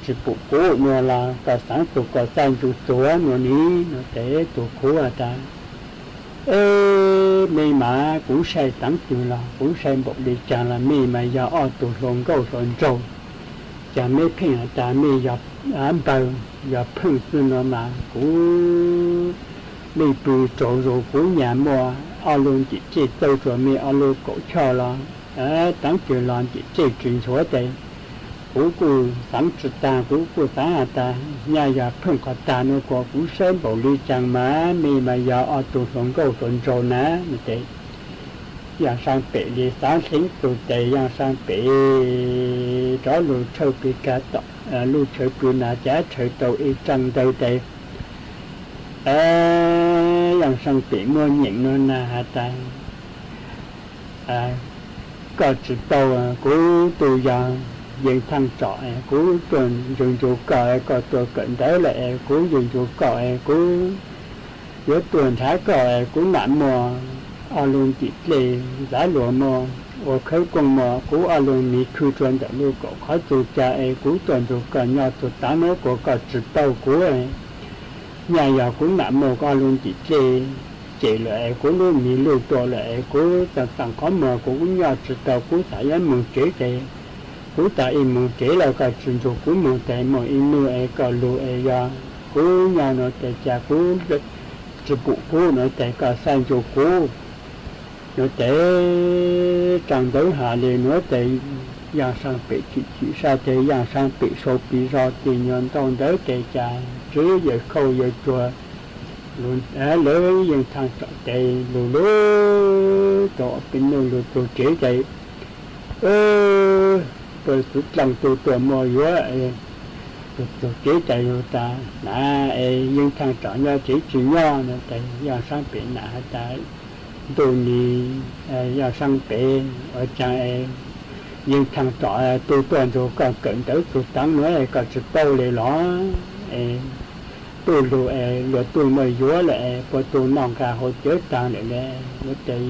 tsi pum kuv nua los koj xaav txug koj xaj ncu txuag nua ni no tes tug kuv has tas, Eb, mej mas kuv saib taav twg los kuv saib npaum le caag los mej mas yog ob tug hluas nkauj hluas nraug, caag mej pheej has tas mej yog npawg yog pheej xwb no mas kuv, mej pw tsaug zug kuv nyam muaj ob lub ntim dlej txawb rua mej ob lub kaum choj los taav twg los ntim dlej tsi nchuav tes kuv kuj xaav tsi taag, kuv kuj xaav has tas nyaj yog pheej qhov tag no kuas kuv saib npaum le caag mas mej mas yog ob tug hluas nkauj hluas nraug na no tes Yaaj Saab Pem le xaav dleev txug tes Yaaj Saab Pem rov lug tshawb pw kag tom lub chaw pw na cav rhawv tau ib dlaaj ntawv tes Yaaj Saab Pem muab nyeem nua na has tas, Koj tsi paub, kuv tug yog Yeej Thaaj Tsom es kuv tuaj nrug ncu koj es koj tuaj kawm ntawv lawm es kuv nrug ncu koj es kuv yuav tuaj nrhav koj es kuv nam muaj ob lub ntim dlej ntxav luas muaj ua khawb kooj muaj kuv ob lub mis khwb rua ntawm lub kaum qhov txuj ca es kuv tuaj nrug koj nyob txug taav nuav kuas koj tsi paub kuv. Nyaj yog kuv nam muaj ob lub ntim dlej cem lawm es kuv lub mis luj tuaj lawm es kuv txaj txaj qhov muag kuv nyob tsi tau kuv xav yuav moog tsev tes kuv tas ib moog tsev lawm koj tsi nrug kuv moog tes muaj ib nub es koj lug es yog kuv nyob nuav tes ca kuv tsi pum kuv nuav tes koj xaj ncu kuv nuav tes. Tsaa ntawv has le nuav tes Yaaj Saab Pem chim chim sab tes Yaaj Saab Pem sau pis zog tes nyuas ntau ntawv tes ca tswv yawg khauj yawg tsuag lawv Yeej Thaaj Tsom tes lug lug tau peb nub lug txug tsev tes peb txiv dlaaj tug tuaj muaj yuav txug tsev tes lug tas na es Yeej Thaaj Tsom nyob tsev tsi nyob no tes Yaaj Saab Pem nam has tas Ntuj ni, Yaj Saab Pem, ua caag es Yeej Thaaj Tsom tub tuaj nrug koj kawm ntawv txug taag nuav koj tsi paub le los? Es tub lug es luag tub muaj yuav lawm es puab tub noj nqaa hauv cawv taag lawm le. Yuav tes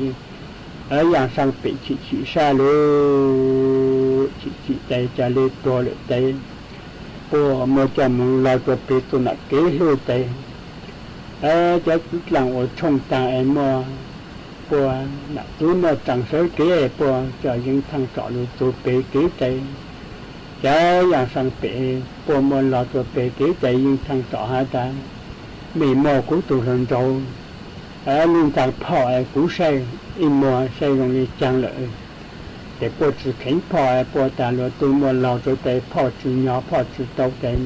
Yaj Saab Pem chim chim sab lug, chim chim tes ca le tuag lawm tes puab muab coj moog lug rua peg txug nam kev hlub tes cov tub dlaaj ua tshooj taag es muaj puab nam tub muaj tsaa sawv kev puab coj Yeej Thaaj Tsom lug txug peg kev tes cov Yaj Saab Pem puab muab lug rua peg kev tes Yeej Thaaj Tsom has tas, mej muab kuv tug hluas nraug lub ntaag phoj es kuv saib ib muag saib zoo le caag lawm. Tes puab tsi kheev phoj es puab tas luag tub muab lug rua tes phoj tsi nyog phoj tsi tau tes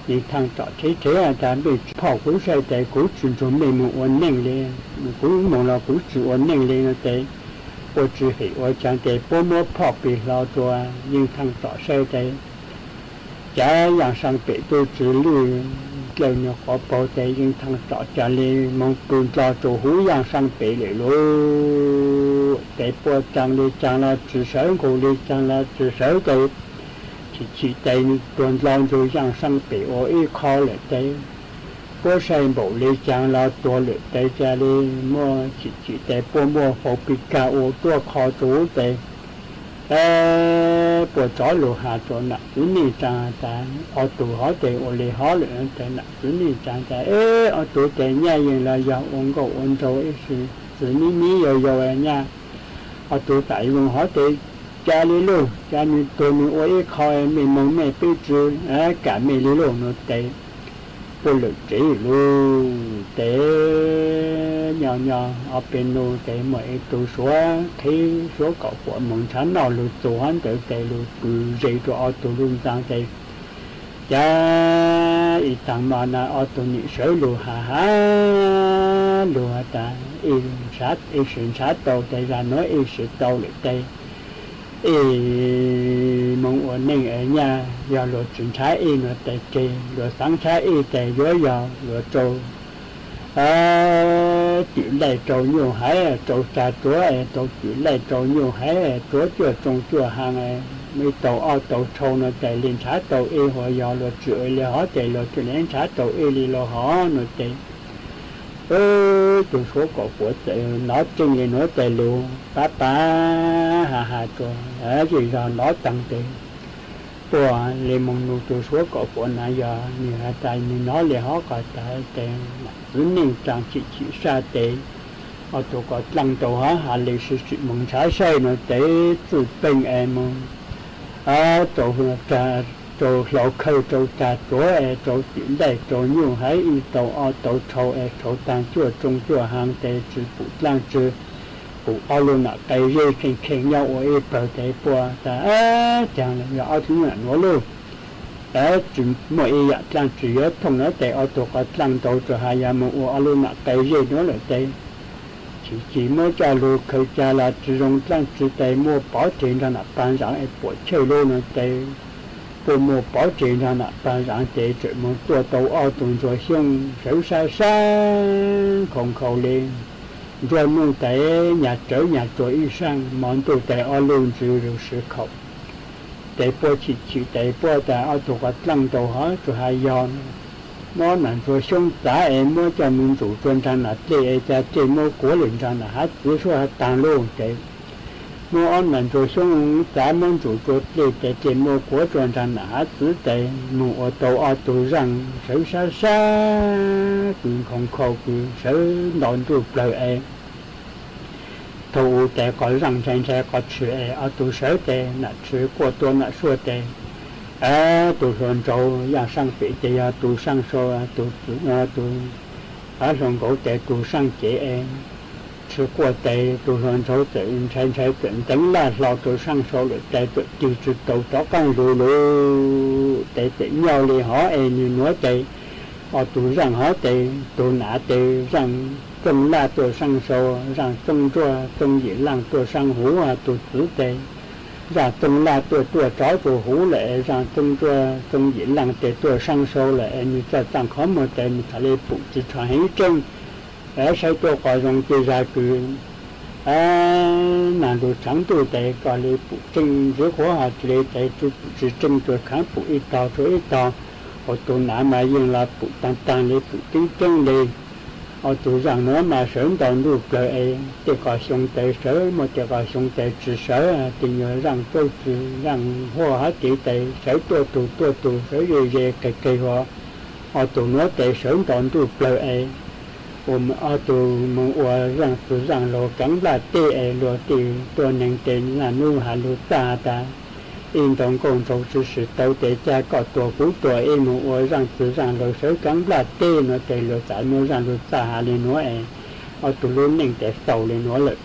Yeej Thaaj Tsom rhev rhev has tas, mej tsi phoj kuv saib tes kuv tsi nrug mej moog ua neej le, kuv moog los kuv tsi ua neej le no tes puab tsi hem ua caag tes puab muab phoj pig hlo rua Yeej Thaaj Tsom saib tes cov Yaj Saab Pem tub tsi lwj dlawg nwg quas paug tes Yeej Thaaj Tsom ca le moog pw ndlo rua huv Yaj Saab Pem lawm lauj. Tes puab raa le caag los tsi sawv, nqug le caag los tsi sawv tes chim chim tes nwg tuag ndlo nrug Yaj Saab Pem ua ib qho lawm tes puab saib npaum le caag los tuag lawm tes ca le muab chim chim tes puab muab faus pig kag ua tuab qho rua huv tes puab rov lug has rua nam txiv neej tsaa tas, ob tug hov tes ua le hov lawm tes nam txiv neej tsaa tas, eb, ob tug tes nyaj yeej los yog ua nkauj ua nraug ib sim txiv mib mib yau yau nyaj, ob tug tam zoo hov tes ca le lauj, ca nwg tuag nwg ua ib qho, mej moog mej peb tsi kam mej le lauj no tes puab lawm tsev lug tes nyob nyob ob peb nub tes muaj ib tug suav qhib suav kaum huam moog nrhav noj lug txug hov ntawd tes lug pw ze rua ob tug lub ntxaa tes ca ib taag maj na ob tug nim sawv lug has has lug tas, ib sim nrhav tau tes zag nuav ib sim tau lawm tes ib moog ua neej es nyaj, yog luag tsi nrhav ib no tes tseg, luag xaav nrhav ib tes yuav yog luag rau twm laij rau nyuj haiv, rau tsag tsuav es rau twm laij rau nyuj haiv, tsuav cuaj tsoo cuaj haag, ib tau ob tau rhau no tes le nrhav tau ib, hos yog luag tsi ua le hov tes luag tsi le nrhav tau ib le lauj hov no tes tug suav kaum huam txawm nov tseeb le nuav tes lug pab pab has has rua, zej zog nov taag tes puab le moog nug tug suav kaum huam na yog nwg has tas nwg nov le hov qhov tas tes nam txiv neej tsaa chim chim sab tes ob tug kom dlaaj ntaus hov has le sib tsim moog nrhav saib no tes txwj peej es moog rau hlau khawj rau tsag tsuav es rau twm laij rau nyuj haiv ib tau ob tau rhau es rhau taag cuaj tsoo cuaj haag tes tsi pum dlaaj tsi pum ob lub nam qe zeb kheej kheej nyob ua ib plawg tes puab tas caag le yog ob tug nam nuav lauj, tsi muaj ib yaam dlaaj tsi yuav thooj nuav tes ob tug kom dlaaj ntaus tsuas has yog moog ua ob lub nam qe zeb nuav lawm tes chim chim muab coj lug khaws ca los tsi zoo dlaaj tsi tes muaj pov tseg nraag nam paag zaav es puam chawj lub no tes puab muaj pov tseg nraag nam paag zaav tes tseem moog tuaj tau ob tug ntsuag xyoob sawv sab sab nkhaus nkhaus le nruab nuj tes nyag tsawv nyag tsuag ib saab, mo ntuj tes ob lub ntsws lug sw khaum tes puab chim chim tes puab tas ob tug kom dlaaj ntaus hov tsuas has yog muab nam ntsuag xyoob txav es muab coj moog ntsum rua nraag nam dlej es ca dlej muab kuav lwm nraag nam hav txwv suab has taag lub tes muab ob nam ntsuag xyoob txav muab ntsum rua dlej tes dlej muab kuav rua nraag nam hav txwv tes moog ua tau ob tug zaaj sawv sab sab kws nkhaus nkhaus kws sawv nto ntuj plawg es thaum u tes qhov zaaj ntshai ntshai qhov tshwm es ob tug sawv tes nam tshwv quaj tua nam suaj tes tug hluas nraug yaaj saaj pem tes yog tug saaj sau, tug hluas nkauj tes tug saaj cev es tshwv quaj tes tug hluas nraug txawm ntshai ntshai txawm nteev laj hlo rua saaj sau lawm tes txawm tig tsi tau rov qaab lug lug tes txawm nyob le hov es nwg nuav tes ob tug zaaj hov tes tug nam tes zaaj txooj laj tuaj saaj sau, zaaj txooj ntsuab txooj yim laaj tuaj saaj huv, tug txwv tes zaaj txooj laj tuaj tuaj rov rua huv lawm, zaaj txooj ntsuab txooj yim laaj tes tuaj saaj sau lawm es nwg txawj txaaj qhov muag tes nwg txhad le pum tsi rho heev tseeb. Saib tuab qhov zoo tej zag kws Nag lug tshaav ntuj tes koj li pum tseej ntxiv qhuav ho cia li tes tsis pum tsis tseej, tsuas khaav pum ib tog tshuav ib tog. Ua tus nav mas yeej los pum taag taag li pum ceeb ceeb li. Ua tus zaaj nuav mas sawv nto ntuj plawg es tej qhov xyoo tes sawv, muaj tej qhov xyoo tes tsis sawv, tej nyuag zaaj tsaub tsis zaaj huaj hab tiv tes sawv tuaj tug tuaj tug, sawv ze ze qeg qeg huv. Ua tus nuav tes sawv nto ntuj plawg es ua tus moog ua zaaj txwg zaaj laug kaav nplaj teb es luag tej tuab neeg tes zaaj nub has lug txaj has tas, ib nto nkauj nraug tsis swm tau tes ca koj tuag kuv tuag es moog ua zaaj txwg zaaj laug sawv kaav nplaj teb nuav tes luag txav muaj zaaj lug txaj has li nuav es ua tus lub neej tes xaus li nuav lawm.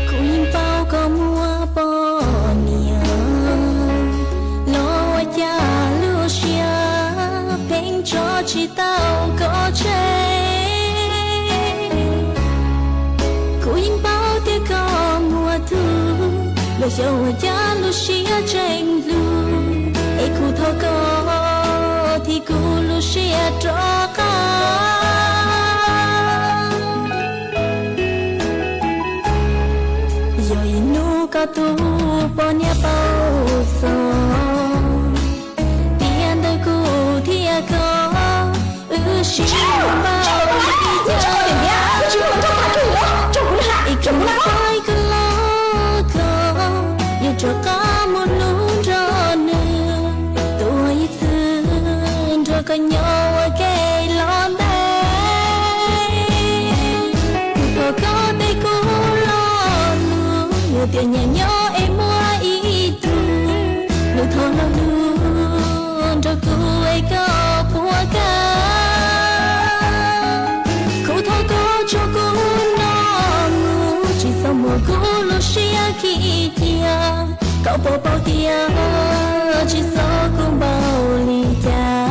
Kuv yeej paub koj muaj poj niam los ua cas lub siab pheej tso tsis tau koj tseg. Kuv yeej paub tias koj muaj tug, los xyov ua cas lub siab tseem hlub, es kuv thov koj thim kuv lub siab rov qab. Yog ib hnub koj tus poj niam paub txog tias ntawm kuv thiab koj wb sib npaum li cas, es kuv xav kom lub koj yuav rov qab mus hlub nrog nws, tua ib txwm nrog koj nyob ua ke los ntev. Kuv thov koj teb kuv lo lus, yog tias nyam nyob es muaj ib tug, nws thov lo lus nrog kuv es koj puas kam. Kuv thov koj tso kuv noj mus, tsis txhob muab kuv lub siab khi cia. Koj puas paub tias tsis txhob kuv npaum li cas.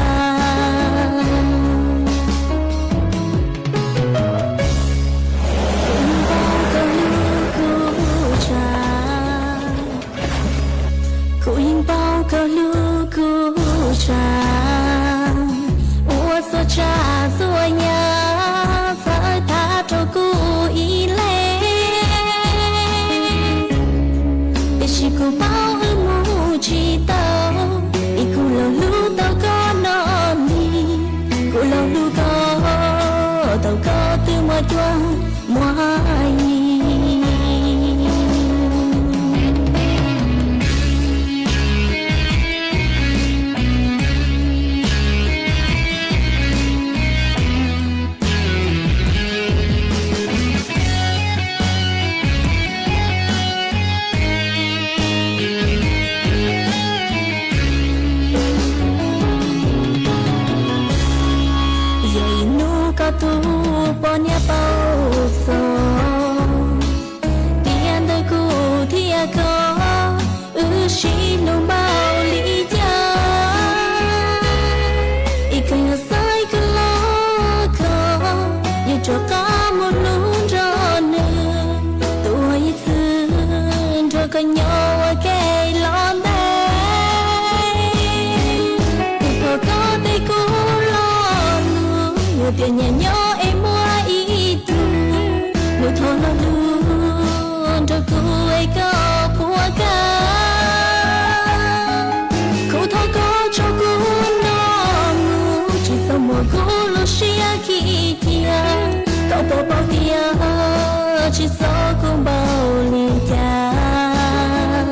Kuv paub koj hlub kuv tshaj, kuv yeej paub koj hlub kuv tshaj. Ua txhua tsav txhua yam txhawb thab rau kuv ib leeg, tiam sis kuv paub wb mus tsis tau, es kuv los hlub tau koj no li, kuv los hlub koj tau koj twb muaj cuab muaj yig. Yog ib hnub koj tus poj niam paub txog tias ntawm kuv thiab koj wb sib hlub npaum li cas, es koj yuav xaiv koj los koj yuav rov qab mus hlub nrog nws, tua ib txwm nrog koj nyob ua ke los ntev. Kuv thov koj teb kuv lo lus, yog tias nyam nyob es muaj ib tug, nws thov lo lus nrog kuv es koj puas kam. Kuv thov koj tso kuv noj mus, tsis txhob muab kuv lub siab khi cia. Koj puas paub tias tsis txhob kuv npaum li cas.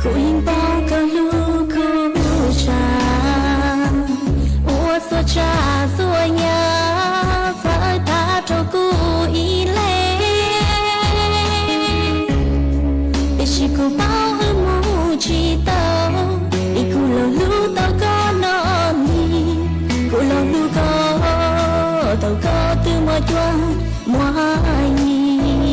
Kuv yeej paub koj hlub kuv tshaj, ua txhua tsav txhua yam txhawb thab rau kuv ib leeg, tiam sis kuv paub wb mus tsis tau, es kuv los hlub tau koj no li, kuv los hlub koj tau koj twb muaj cuab muaj yig.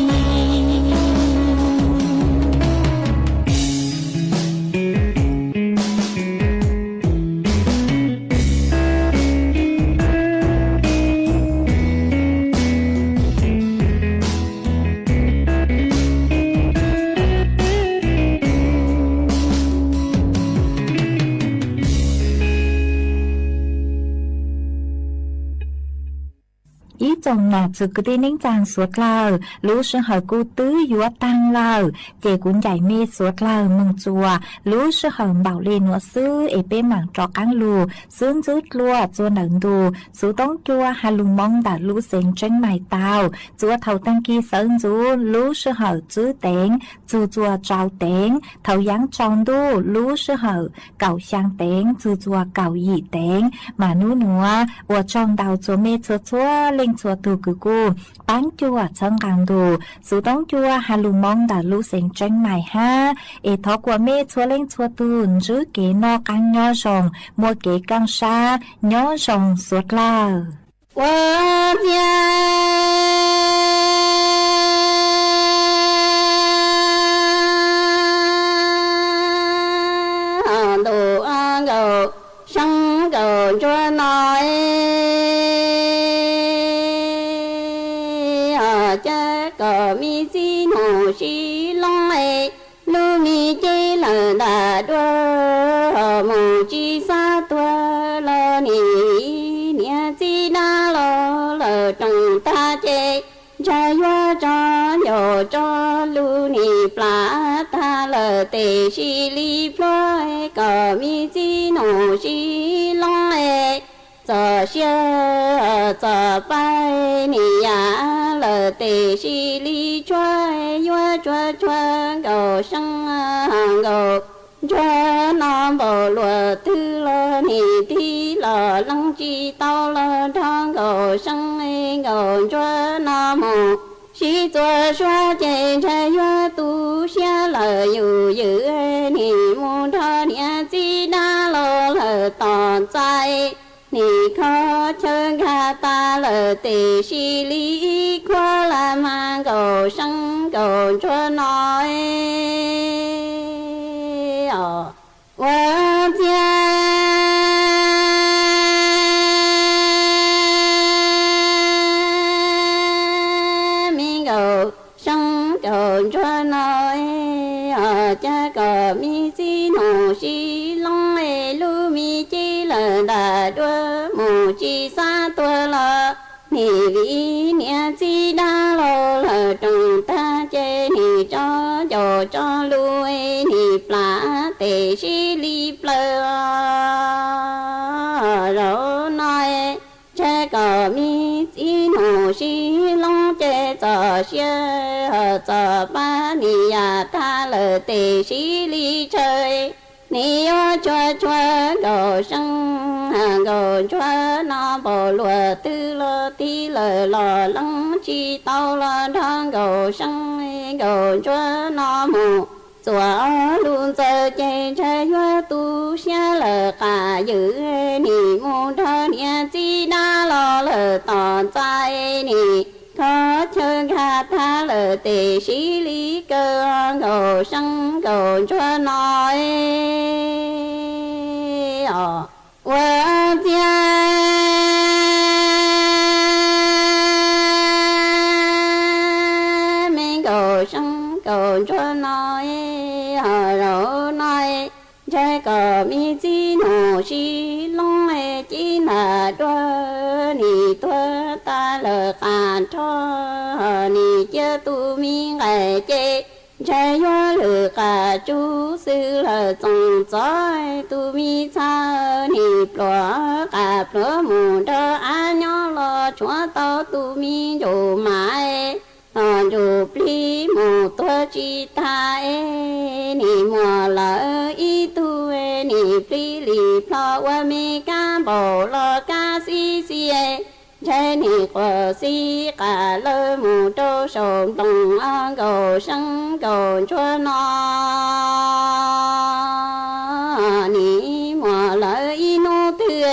Txoos nom txwv kwv tij neej tsaa suav dlawg, lub sij hawm kuj twb yuav taag lawm, ces kuv ncaim mej suav dlawg moog txuas lub sij hawm npaum le nuav xwb es peb maam rov qaab lug xub ntswb dlua txua ntawm ntu Xuv Toob Cua has lug moo ntawm lub xeev Tseeb Mais tau. Txuas thaum taag kis sawv ntxuv lub sij hawm txwb teev txug txuas tsau teev, thaum yaav tsaus ntuj lub sij hawm kaum xyaa teev txug txuas kaum yim teev. Mas nub nuav ua tsaug ntau txhua mej txhua txhua leej txhua tug kws kuj paab cuag txhawb nqaa ntu Xuv Toob Cua has lug moo ntawm lub xeev Tseeb Mais hab. Es thov kuas mej txhua leej txhua tug ntsib kev noj qaab nyob zoo, muaj kev kaaj sab nyob zoo suav dlawg. Ua ciav ntuj nkaus seeb nkaus ntsuag no es, cas kom me txiv nus sib loo es, lub me cev lawm ntag dua, mus tsis xav tuag los nim, niam txiv dab laug lawm roos tag ces, ntshai yuav tso ncaus tso lug nim plam tag lawm tes sib li plhuav, kom me txiv nus sib loo es, txom sia txom pab nim yam lawm tes sib li tshuav, yuav tshuav tshuav nkaus seeb nkaus ntsuag no npaum luag twg los nim tig los leej tsis tau los nrog nkaus seeb nkaus ntsuag no mus sib txuas suav ces ntshai yuav tu siab lawm yus ywm, nim mus nrog niam txiv dab laug lawm tom ntxais, nim kho chaw nkag tas lawm tes sib li khuav las mas nkaus seeb nkaus ntsuag no es, ua ciav me nkaus seeb nkaus ntsuag no es, cas kom me txiv nus sib loo es, lub me cev lawm ntag dua, mus tsis xav tuag los nim vim niam txiv dab laug lawm roos tag ces nim tso ncaus tso lug es nim plam tes sib li plawv zaum no es, ntshai kom me txiv nus sib loo ces txom sia txom pab nim yam tag lawm tes sib li tsawv, nim yuav tshuav tshuav nkaus seeb nkaus ntsuag no npaum luag twg los tig lawm los leej tsis tau los nrog nkaus seeb nkaus ntsuag no mus txuas lug ntxaws ces ntshai yuav tu siab lawm qas ywm, nim mus nrog niam txiv dab laug lawm tom ntxais, nim kho chaw nkag tag lawm tes sib li kaw nkaus seeb nkaus ntsuag no es, ua ciav me nkaus seeb nkaus ntsuag no es, zaum no es, ntshai kom me txiv nus sib loo es, cev ntag dua, nim tuag tas lawm qas nrho, nim cia tus me nqaim ces, ntshai yuav lwm qas tsub xwb lawm txoos txov, tus me txha nim pluav qas pluav mus nrog av nyob los tshuav tau tus me ncuj mas, ntsuj plig mus tuag tsis tag es, nim muaj lawm ib tug nim plig li plho ua me kab npaum los kab xib xis, ntshai nim quas xib qas lawm mus rau saum nploos nkaus seeb nkaus ntsuag no. Nim muaj lawm ib hnub twg,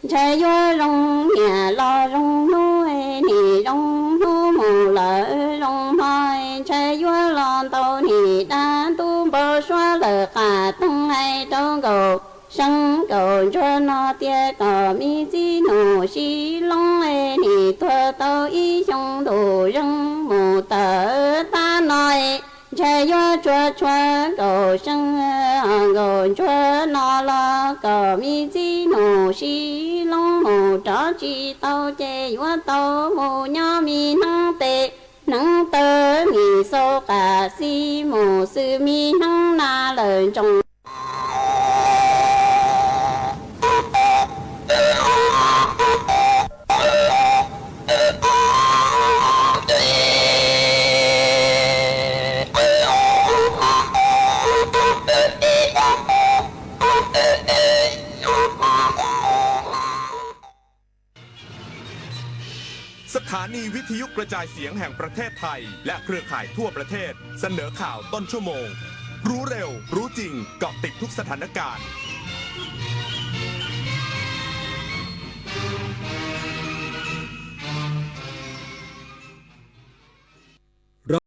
ntshai yuav zoo niam los zoo hnub, nim zoo hnub mus lawm zoo hmo, ntshai yuav los ntau nim dab ntub npau suav lawm qas toog hais rau nkaus seeb nkaus ntsuag no tias kom me txiv nus sib loo, nim tuag tau ib xyoo ntuj zeeg mus tawm tag no, ntshai Yuav tsuag tsuag nkaus seej nkaus ntsuag no los kom me ntxwg nug sib loo mus rov tsis tau ces yuav tau mus nyob me hneev tes hneev taw, me xaus qam xis mus xwb me hneev na lawm ntsoov.สถานีวิทยุกระจายเสียงแห่งประเทศไทยและเครือข่ายทั่วประเทศเสนอข่าวต้นชั่วโมง รู้เร็ว รู้จริง เกาะติดทุกสถานการณ์